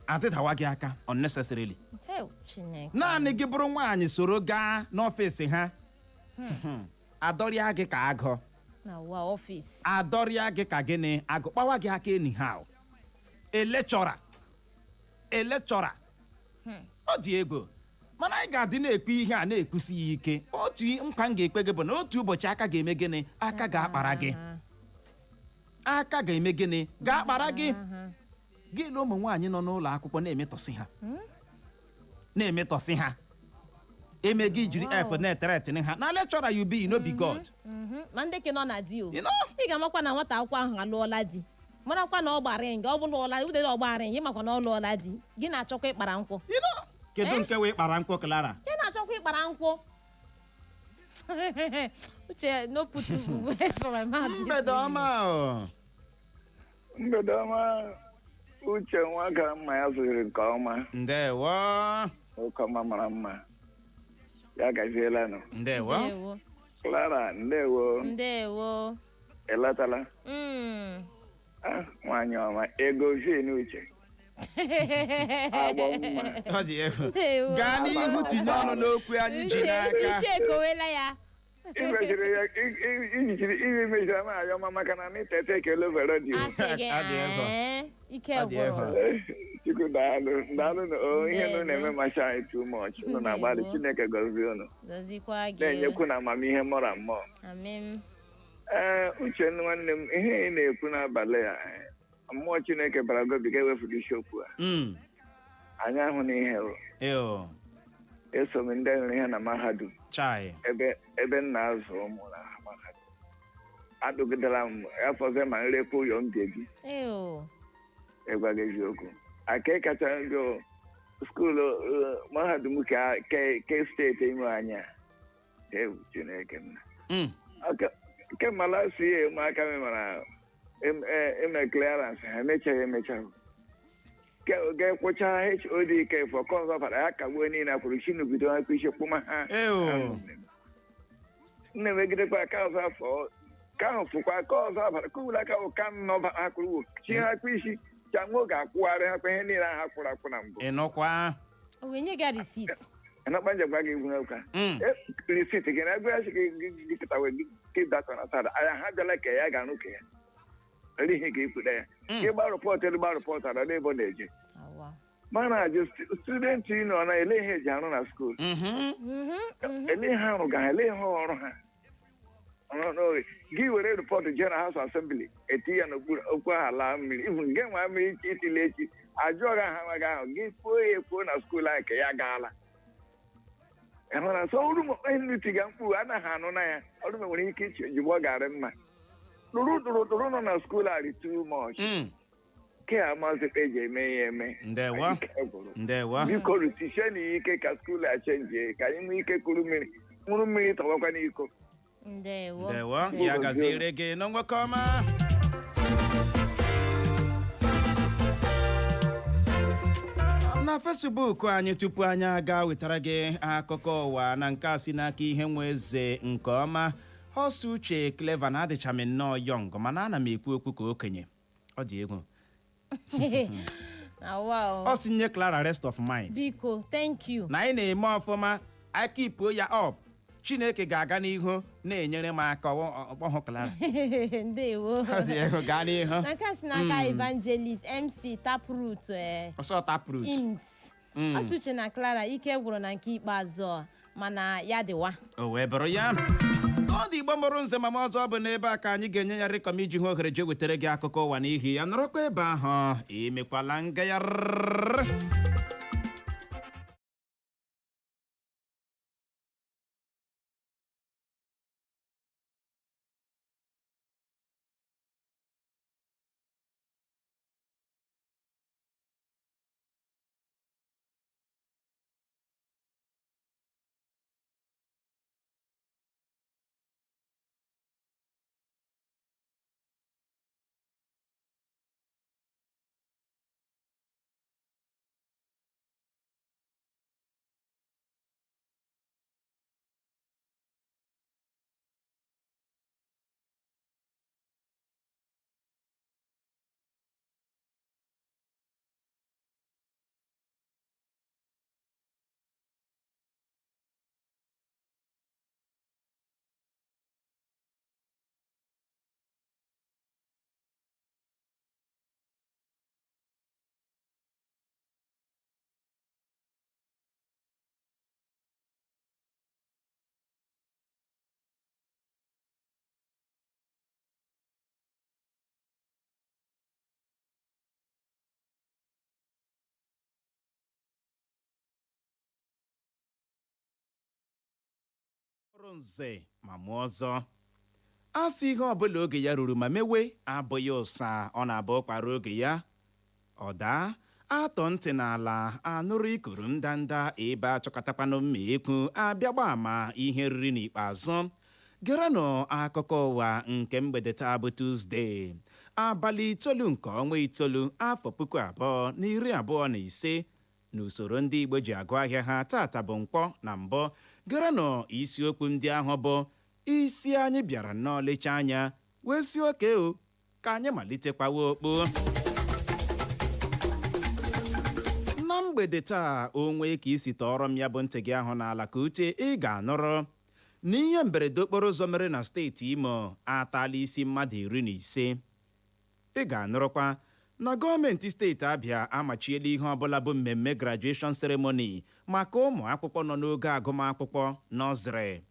adịdawa gị aka unnecessarily. Hell, Chineke. Naanị gị bụrụ nwaanyị soro gaa n'office ha, adọrịa gị ka agụ. Na wa office. Adọrịa gị ka gịnị? Agụ. Kpawa gị aka anyhow. Electurer, electurer, ọ dị egwu. Mana anyị ga-adị na-ekwu ihe a, na-ekwusi ya ike. Otu nkwa m ga-ekpe gị bụ na otu ụbọchị, aka ga-eme gịnị? Aka ga-akpara gị. Aka ga-eme gịnị? Ga-akpara gị. Gị na ụmụ nwaanyị nọ n'ụlọ akwụkwọ na-emetọsị ha, na-emetọsị ha, eme gị jiri F na-ethreaten ha na lecturer you be, no be God. Ma ndị ke nọ na di o. You know? Ị ga-amakwa na nwata akwụkwọ ahụ alụọla di, marakwa na ọ gbara nga ọ bụ lụọla udele, ọ gbara nga, ịmakwa na ọ lụọla di, gị na-achọkwa ịkpara nkwụ. You know? Kedu Eh? nke wee kpara nkwụ, Clara? Gị na-achọkwa ịkpara nkwụ. Uche, no put words for my mouth. Mgbede ọma o. Mgbede ọma, Uche. Nwa ka mma ya zụriri nke ọma. Ndewo. Nwoke ọma mara mma, ya gaziela nụ. Ndewo. Ndewo. Clara, ndewo. Ndewo. Ịlọtala? Ah, nwaanyị ọma, ego vin Uche agbọ mma. Ọ dị egwu. Ndewo. Gaa n'ihu, tinye ọnụ n'okwu anyị ji n'aka. Isi ekowela ya. Imechiri ya ijichiri iri mechiri ama ayọ ọma maka na m tete ekele over redio. Asị gị. Ọ dị egwu. Ee, ike Ọ dị egwu. gwụrụ. Chukwu, daalụ, daalụ na o ihe unu na-eme Ndewo. masha anyị too much. Unu na-agbalị. Ndewo. Chineke gọzie unu. Gọzikwa gị. Na-enyekwu na amamihe more and more. Amen. Ee, Uche nwanne m, ihe ị na-ekwu n'abalị a, mmụọ Chineke bara gobi ga ewefuru isiokwu a. Anyị ahụ na ihe o. Ew. Eso m ndị nwere ihe na mahadum. Chai. Ebe m na-azụ ụmụ na mahadum, adụgidela m afọzie ma nrekwa ụyọ m ga-ebi. Ew. Ịgwa gị eziokwu, aka kacha njọ, school mahadum ke steeti ime anya, ewu Chineke nna. Kemgbe last year, ụmụaka m mara eme clearance, ha emechaghị emecha ga-ekwụcha HOD ke fọ kọnzọfara ya kagbuo niile akwụrụ chinu bido ha kpụ kpụma ha. Ew. Nna emegidekwa aka ọzọ, afọ ka ahụ fụkwa aka ọzọ abara kụwụrụ aka ụka nnọba ha kwụrụ chi ha kpụ isi cha nwa oge akwụgharị ha kwa ihe niile ahụ ha kwụrụ akwụ na mbụ. Ị nụkwa? O wee nye gị receipt. Anakpa njekwa gị ihu ụka receipt gị na ego ya si gị gị kịta wee keep that on aside. Aya ha bịala ka ya ga-arụ ka ya erighị ka ikwuda ya gị gba report elu, gba report ala n'ebe ọ na-eje. Awa. Mana ajụ student union na ele ihe eji arụ na school, ele ihe arụ ga ha, ele ihe ọrụ ha. Gị were report jee na House Assembly, eti ya n'okpuru okwu ahụ laa mmiri ifu nke nwa mmiri iche itile echi ajụọ gị aha nwa gị ahụ gị kwuo ya ekwuo na school ahụ ka ya gaala mana so ọrụ m tiga mkpu anaghị anụ na ya. Ọrụ m nwere ike iche ojigbo ọ ga-arị mma tụrụ tụrụ tụrụ nọ na school a dị too much. Ke amazịkpa eji eme ya eme. Ndewo. Anyị ike gwụrụ. Ndewo. Biko rutisie na ike ka school a chenjie ka anyị nwee ike kuru mmiri, ṅụrụ mmiri, tọwakwa n'iko. Ndewo. Ndewo, ya gaziere gị na nwoke ọma. Na Facebook anyị, tupu anyị aga wetara gị akụkọ ụwa na nke a si n'aka ihe nwe eze nke ọma ọsọ uche Clever na adịcha m nnọọ young, mana ana m ekwu okwu ka okenye. Ọ dị egwu. Awa o. Ọ sị nye Clara rest of mind. Biko, thank you. Na anyị na-eme ọfụma, aka ipuo ya up, Chineke ga-aga n'ihu na-enyere m aka. Ọkpọhụ Clara. Ndewo. Ọ dị egwu, gaa n'ihu. Na nke a si n'aka Evangelist MC Taproot Ọsọ Taproot. Ims. Ọsọ uche na Clara, ike gwụrụ na nke ikpeazụ a, mana ya dịwa. O wee bụrụ ya, ọ dị Igbo mụrụ nze mama ọzọ bụ n'ebe a ka anyị ga-enye ya rịkọm iji hụ ohere jee wetara gị akụkọ ụwa. N'ihi ya, nọrọkwa ebe ahụ, emekwala ngagharị. Mụrụ nze ma mụọ ọzọ, a sị ihe ọbụla oge ya ruru ma mewe abụghị ụsa. Ọ na-abụ ụkpara oge ya ọ daa atọ ntị n'ala anụrụ ikuru ndanda ebe achọkọtakwanụ mma ekwu abịagba ama ihe riri. N'ikpeazụ, gerenụ akụkọ ụwa nke mgbede taa bụ Tuzdee, abalị 9 nke ọnwa 9, afọ 2025, n'usoro ndị Igbo ji agụ ahịa ha. Tata bụ Nkwọ na mbụ. Gerenụ isiokwu ndị ahụ bụ isi anyị bịara nnọọ lecha anya wee si oke o ka anyị malitekwawa okpo na mgbede taa. Onwe ka isi tọọrọ m ya bụ ntị gị ahụ n'ala ka ute, ị ga-anụrụ na ihe mberede okporo ụzọ mere na steeti Imo atala isi mmadụ 15. Ị ga-anụrụkwa na gọọmenti steeti Abịa amachiela ihe ọbụla bụ mmemme graduation ceremony maka ụmụ akwụkwọ nọ n'oge agụmakwụkwọ nursery.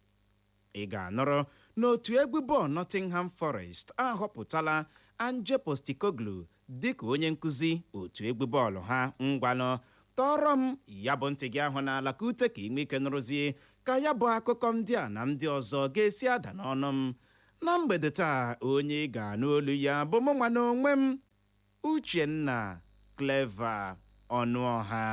Ị ga-anụrụ na otu egwu bọọlụ Nottingham Forest ahọpụtala Ange Postecoglou dịka onye nkụzi otu egwu bọọlụ ha. Ngwanụ, tọọrọ m ya bụ ntị gị ahụ n'ala ka ute, ka ị nwee ike nụrụzie ka ya bụ akụkọ ndị a na ndị ọzọ ga-esi ada n'ọnụ m na mgbede taa. Onye ị ga-anụ olu ya bụ mụ nwa n'onwe m, Uchenna Clever Ọnụọha.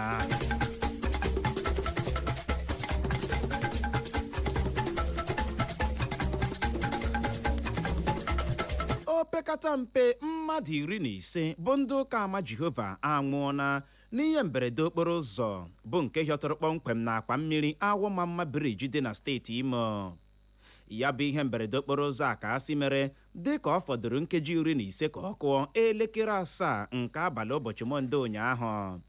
O pekata mpe mmadụ 15 bụ ndị ụka ama Jehova anwụọna n'ihe mberede okporo ụzọ bụ nke hịọtụrụ kpọmkwem na akwa mmiri Awọmamma Bridge dị na steeti Imo. Ya bụ ihe mberede okporo ụzọ a ka a sị mere dị ka ọ fọdụrụ nkeji 15 ka ọ kụọ elekere 7 nke abalị ụbọchị Mọnde ụnyaahụ.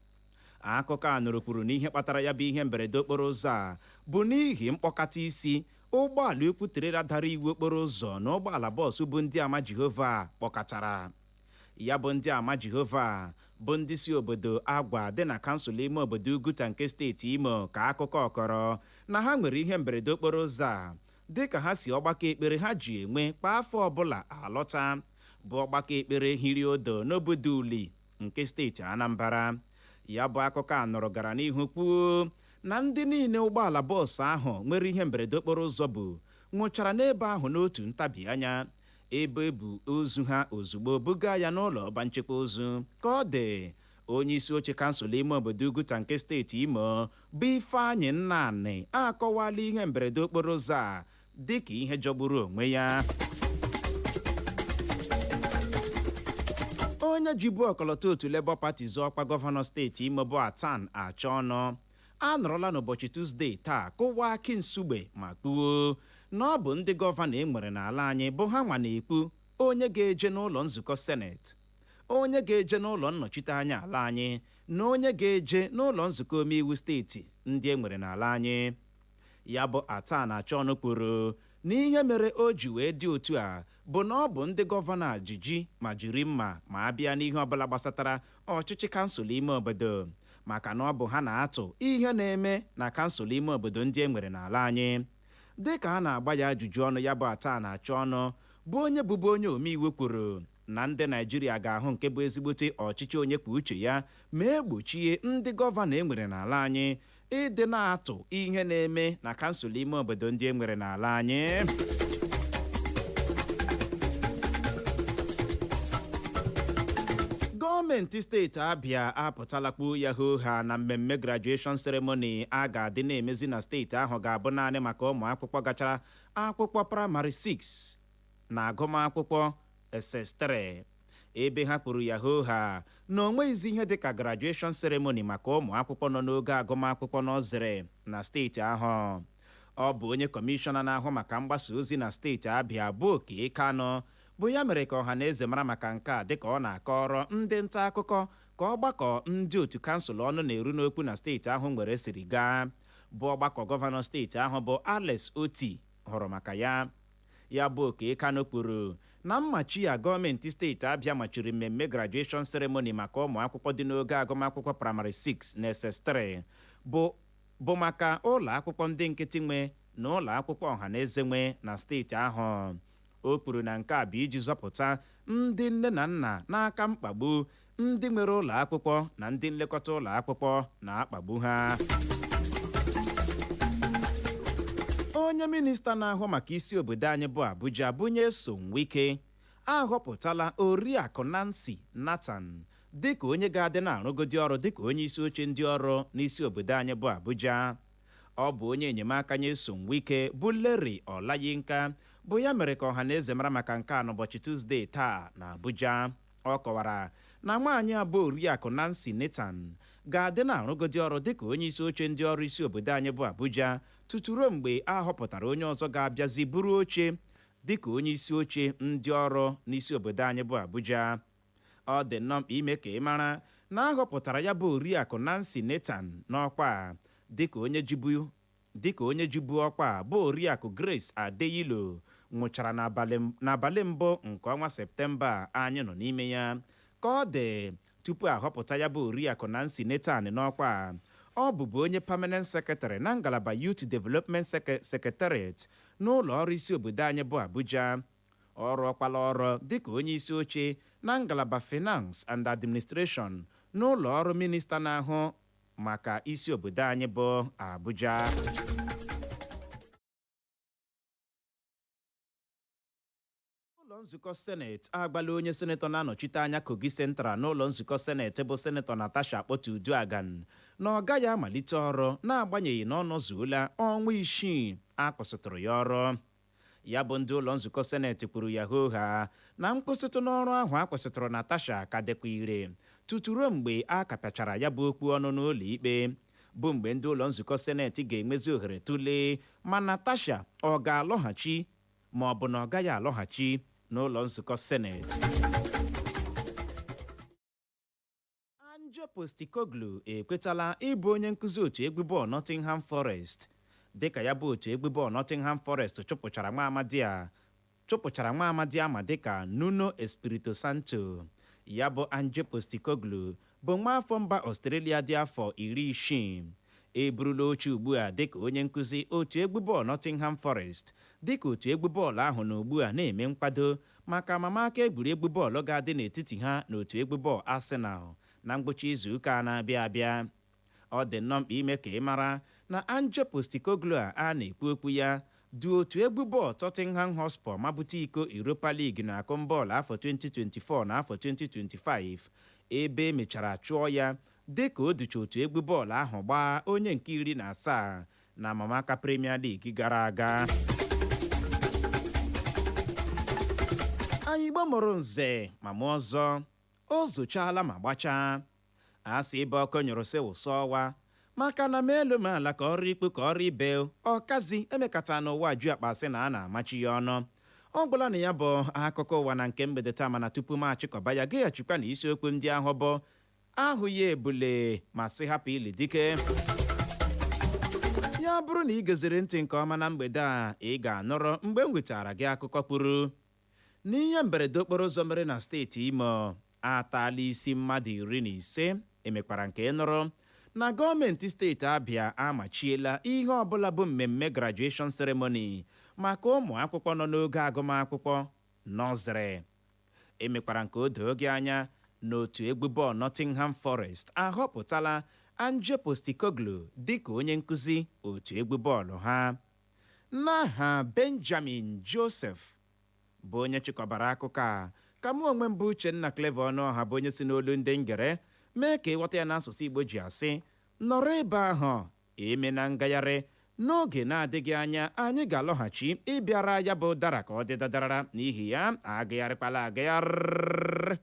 Akụkọ a nụrụ kwuru na ihe kpatara ya bụ ihe mberede okporo ụzọ a bụ n'ihi mkpọkata isi ụgbọala ukwu trailer dara iwu okporo ụzọ na ụgbọala bọọsụ bụ ndị ama Jehova kpọkọtara. Ya bụ ndị ama Jehova bụ ndị si obodo Agwa dị na kansụl ime obodo Uguta nke steeti Imo ka akụkọ kọrọ na ha nwere ihe mberede okporo ụzọ a dịka ha si ọgbakọ ekpere ha ji enwe kwa afọ ọbụla alọta, bụ ọgbakọ ekpere hiri odo n'obodo Uli nke steeti Anambra. Ya bụ akụkọ a nọrọ gara n'ihu kwuo na ndị niile ụgbọala bọọsụ ahụ nwere ihe mberede okporo ụzọ bụ nwụchara n'ebe ahụ n'otu ntabi anya. Ebe ebu ozu ha ozugbo buga ya n'ụlọ ọba nchekwa ozu. Ka ọ dị, onye isi oche kansụl ime obodo Uguta nke steeti Imo bụ Ifeanyị Nnanị akọwala ihe mberede okporo ụzọ a dịka ihe jọgburu onwe ya. Onye jibu ọkọlọtọ otu Labour Party zọọ ọkwa gọvanọ steeti Imo bụ Athan Achonu anọrọla n'ụbọchị Tuzdee taa kụwa akị nsugbe ma kpuo na ọ bụ ndị gọvanọ e nwere n'ala anyị bụ ha nwa na-ekwu onye ga-eje n'ụlọ nzukọ seneti, onye ga-eje n'ụlọ nnọchite anya ala anyị na onye ga-eje n'ụlọ nzukọ omeiwu steeti ndị e nwere n'ala anyị. Ya bụ Athan Achonu kwuru na ihe mere o ji wee dị otu a bụ na ọ bụ ndị gọvanọ a jiji ma jiri mma ma a bịa n'ihe ọbụla gbasatara ọchịchị kansụl ime obodo, maka na ọ bụ ha na-atụ ihe na-eme na kansụl ime obodo ndị e nwere n'ala anyị. Dịka a na-agba ya ajụjụ ọnụ, ya bụ Athan Achonu bụ onye bụbu onye omeiwu kwuru na ndị Naijiria ga-ahụ nke bụ ezigbote ọchịchị onye kwuo uche ya ma egbochie ndị gọvanọ e nwere n'ala anyị ịdị na-atụ ihe na-eme na kansụl ime obodo ndị e nwere n'ala anyị. Gọọmenti steeti Abịa apụtala kpuo ya hoo ha na mmemme graduation ceremony a ga-adị na-emezi na steeti ahụ ga-abụ naanị maka ụmụ akwụkwọ gachara akwụkwọ praịmarị 6 na agụmakwụkwọ SS3, ebe ha kwuru ya hoo ha na o nweghịzi ihe dịka graduation ceremony maka ụmụ akwụkwọ nọ n'oge agụmakwụkwọ nọzịrị na steeti ahụ. Ọ bụ onye kọmishọna na-ahụ maka mgbasa ozi na steeti Abịa bụ Okey Kanu bụ ya mere ka ọha na eze mara maka nke a, dịka ọ na-akọrọ ndị nta akụkọ ka ọgbakọ ndị otu kansụl ọnụ na-eru n'okwu na steeti ahụ nwere siri gaa, bụ ọgbakọ gọvanọ steeti ahụ bụ Alex Otti hụrụ maka ya. Ya bụ Okey Kanu kwuru na mmachi ya gọọmenti steeti Abịa machiri mmemme graduation ceremony maka ụmụ akwụkwọ dị n'oge agụmakwụkwọ praịmarị 6 na SS3 bụ maka ụlọ akwụkwọ ndị nkịtị nwe na ụlọ akwụkwọ ọha na eze nwe na steeti ahụ. O kwuru na nke a bụ iji zọpụta ndị nne na nna n'aka mkpagbu ndị nwere ụlọ akwụkwọ na ndị nlekọta ụlọ akwụkwọ na-akpagbu ha. Onye minista na-ahụ maka isi obodo anyị bụ Abuja bụ Nyesom Wike ahọpụtala Oriakụ Nancy Nathan dịka onye ga-adị na-arụgodi ọrụ dịka onye isi oche ndị ọrụ n'isi obodo anyị bụ Abuja. Ọ bụ onye enyemaka Nyesom Wike bụ Larry Olayinka bụ ya mere ka ọha na eze mara maka nke a n'ụbọchị Tuzdee taa na Abuja. Ọ kọwara na nwaanyị a bụ Oriakụ Nancy Nathan ga-adị na-arụgodi ọrụ dịka onye isi oche ndị ọrụ isi obodo anyị bụ Abuja tutu ruo mgbe a họpụtara onye ọzọ ga-abịazi buru oche dịka onye isi oche ndị ọrụ n'isi obodo anyị bụ Abuja. Ọ dị nnọọ mkpa ime ka ị mara na a họpụtara ya bụ Oriakụ Nancy Nathan n'ọkwa a dịka onye jibu ọkwa a bụ Oriakụ Grace Adeyilo nwụchara n'abalị 1 nke ọnwa Septemba anyị nọ n'ime ya. Ka ọ dị, tupu ahọpụta ya bụ Oriakụ Nancy Nathan n'ọkwa a, ọ bụbu onye permanent secretary na ngalaba Youth Development Secretariat n'ụlọ ọrụ isi obodo anyị bụ Abuja. Ọ rụọkwala ọrụ dịka onye isi oche na ngalaba Finance and Administration n'ụlọ ọrụ minista na-ahụ maka isi obodo anyị bụ Abuja. Ụlọ nzukọ seneti agbala onye senetọ na-anọchite anya Kogi Central n'ụlọ nzukọ seneti bụ Senetọ Natasha Akpoti Uduaghan na ọ gaghị amalite ọrụ, n'agbanyeghị na ọ nọzuola ọnwa 6 a kwụsịtụrụ ya ọrụ. Ya bụ ndị ụlọ nzukọ seneti kwuru ya hoo ha na nkwụsịtụ n'ọrụ ahụ a kwụsịtụrụ Natasha ka dịkwa ire tutu ruo mgbe a kapịachara ya bụ okwu ọnụ n'ụlọ ikpe, bụ mgbe ndị ụlọ nzukọ seneti ga-enwezi ohere tụlee ma Natasha ọ ga-alọghachi ma ọ bụ na ọ gaghị alọghachi n'ụlọ nzukọ seneti. Ange Postecoglou ekwetala ịbụ onye nkụzi otu egwu bọọlụ Nottingham Forest, dịka ya bụ otu egwu bọọlụ Nottingham Forest chụpụchara nwa amadi ama dịka Nuno Espirito Santo. Ya bụ Ange Postecoglou bụ nwa afọ mba Australia dị afọ 60 eburula oche ugbu a dịka onye nkụzi otu egwu bọọlụ Nottingham Forest, dịka otu egwu bọọlụ ahụ na ugbu a na-eme nkwado maka amamaka egwuregwu bọọlụ ga-adị n'etiti ha na otu egwu bọọlụ Arsenal na ngwụcha izu ụka a na-abịa abịa. Ọ dị nnọọ mkpa ime ka ị mara na Ange Postecoglou a na-ekwu okwu ya Du otu egwu bọọlụ Tottenham Hotspur mabute iko Europa League na akụmbọọlụ afọ 2024 na afọ 2025, ebe emechara chụọ ya dịka o ducha otu egwu bọọlụ ahụ gbaa onye nke 17 na amamaka Premier League gara aga. Anyị Igbo mụrụ nze ma mụọ ọzọ, o zochaala ma gbachaa. A sị ebe ọkụ nyụrụ sị wụsa ọwa, maka na ma elu ma ala, ka ọrụ ikpu ka ọrụ ibe ọkazi emekata n'ụwa ju akpa, sị na a na-amachi ya ọnụ. Ọ gwụla na ya bụ akụkọ ụwa na nke mgbede taa. Mana tupu m achịkọba ya, gaghachikwa na isiokwu ndị ahụ bụ ahụ ya ebule ma sị hapụ ili dike ya. Bụrụ na ị geziri ntị nke ọma na mgbede a, ị ga-anụrụ mgbe m wetara gị akụkọ kwuru n'ihe mberede okporo ụzọ mere na steeti Imo ataala isi mmadụ 15. Emekwara nke nụrụ na gọọmenti steeti Abịa amachiela ihe ọbụla bụ mmemme graduation ceremony maka ụmụ akwụkwọ nọ n'oge agụmakwụkwọ nọzrị. Emekwara nke o doo gị anya na otu egwu bọọlụ Nottingham Forest ahọpụtala Ange Postecoglou dịka onye nkụzi otu egwu bọọlụ ha. N'aha Benjamin Joseph bụ onye chịkọbara akụkọ a, ka mụ onwe m bụ Uchenna Clever Ọnụọha, bụ onye si n'olu ndị ngere mee ka ịghọta ya n'asụsụ Igbo, ji asị nọrọ ebe ahụ, eme na ngagharị. N'oge na-adịghị anya, anyị ga-alọghachi ịbịara ya bụ dara ka ọ dị dadarara. N'ihi ya, agagharịkwala agagharị.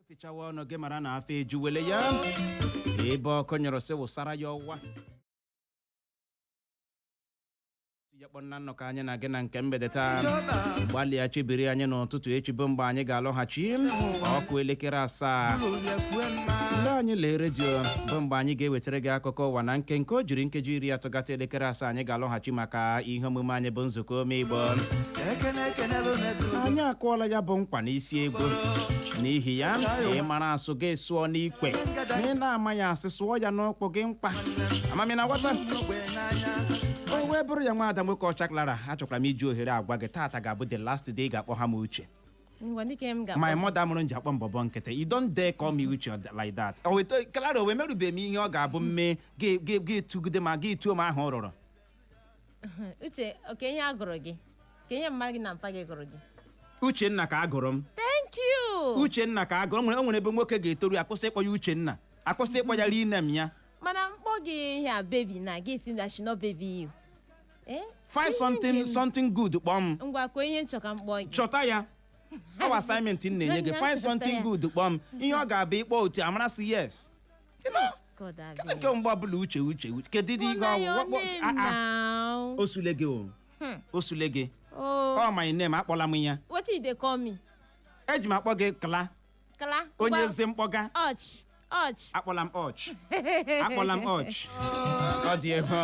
Fichawa ọnụ gị, mara na afọ ejuwele ya. Ebe ọkụ nyụrụ, sị wụsara ya ọwa. Ya kpọ na nnọkọ anyị na gị na nke mgbede taa. Gbalịa chebiri anyị n'ụtụtụ echi bụ mgbe anyị ga-alọghachi ọkụ elekere 7. Mgbe anyị lee redio bụ mgbe anyị ga-ewetara gị akụkọ ụwa na nke nke o jiri nkeji 30 gata elekere 7, anyị ga-alọghachi maka ihe omume anyị bụ nzukọ ome Igbo. Anyị akụọla ya bụ nkwa n'isi egwu. N'ihi ya, ị mara asụ, gị sụọ n'ikwe, ma ị na-amaghị asị, sụọ ya n'ụkwụ gị. Mkpa amami na nghọta o wee bụrụ ya. Nwaada nwoke ọcha Clara, achọkwara m iji ohere agwa gị, tata ga-abụ the last day ị ga-akpọ ha m Uche. Ngwa, dịka m ga-akpọ. My mother mụrụ m ji akpọ mbọbọ nkịtị. You don't dare call me Uche like that. O weta Clara, o wee merụbeghị m ihe ọ ga-abụ mme gị tugide ma gị tuo m ahụ ọ rụrụ. Uche, oke ihe a gụrụ gị, ka ihe mma gị na mpa gị gụrụ gị? Uchenna ka a gụrụ m. Thank you. Uchenna ka a gụrụ. O nwere ebe nwoke ga-etoru, akwụsị ịkpọ ya Uchenna, akwụsị ịkpọ ya rinem ya. Mana mkpọ gị ihe a, baby, na gị si na she no baby you, eh? Find Ihe something good kpọọ m. Ngwa, kwuo ihe nchọ ka m kpọọ gị. Chọta ya. Ọ bụ assignment m na-enye gị. Find something good kpọọ m, ihe ọ ga-abụ ịkpọ otu amarasị yes. God, Kedu nke mgbe ọbụla Uche, Uche, Uche? Kedu dị ihe ọwụ? Ah, ah. Now. O sule gị o. O sule gị. Oh. Ọ my name, akpọla m ya. Wetin you dey call me? Eji m akpọ gị Kla. Kla. Onye Ngwa. eze mkpọga. Och och. Akpọla m och, akpọla m och. Ọ dị egwu.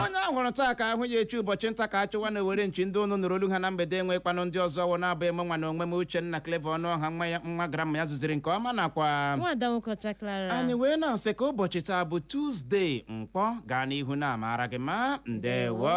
Onye ahụrụ taa ka ahụ ya echi. Ụbọchị nta ka achụwa na owere nchi. Ndị ụnụ nụrụ olu ha na mgbede enwekwanụ ndị ọzọ wụ na-abụ eme nwa na onwe m, Uchenna Clever ọnụ ọha, nwa ya nwa grandma ya zụziri nke ọma, nakwa nwada nwoke ọcha Clara. Anyị wee na-asị ka ụbọchị taa bụ Tuesday mkpọ gaa n'ihu na-amara gị ma. Ndewo.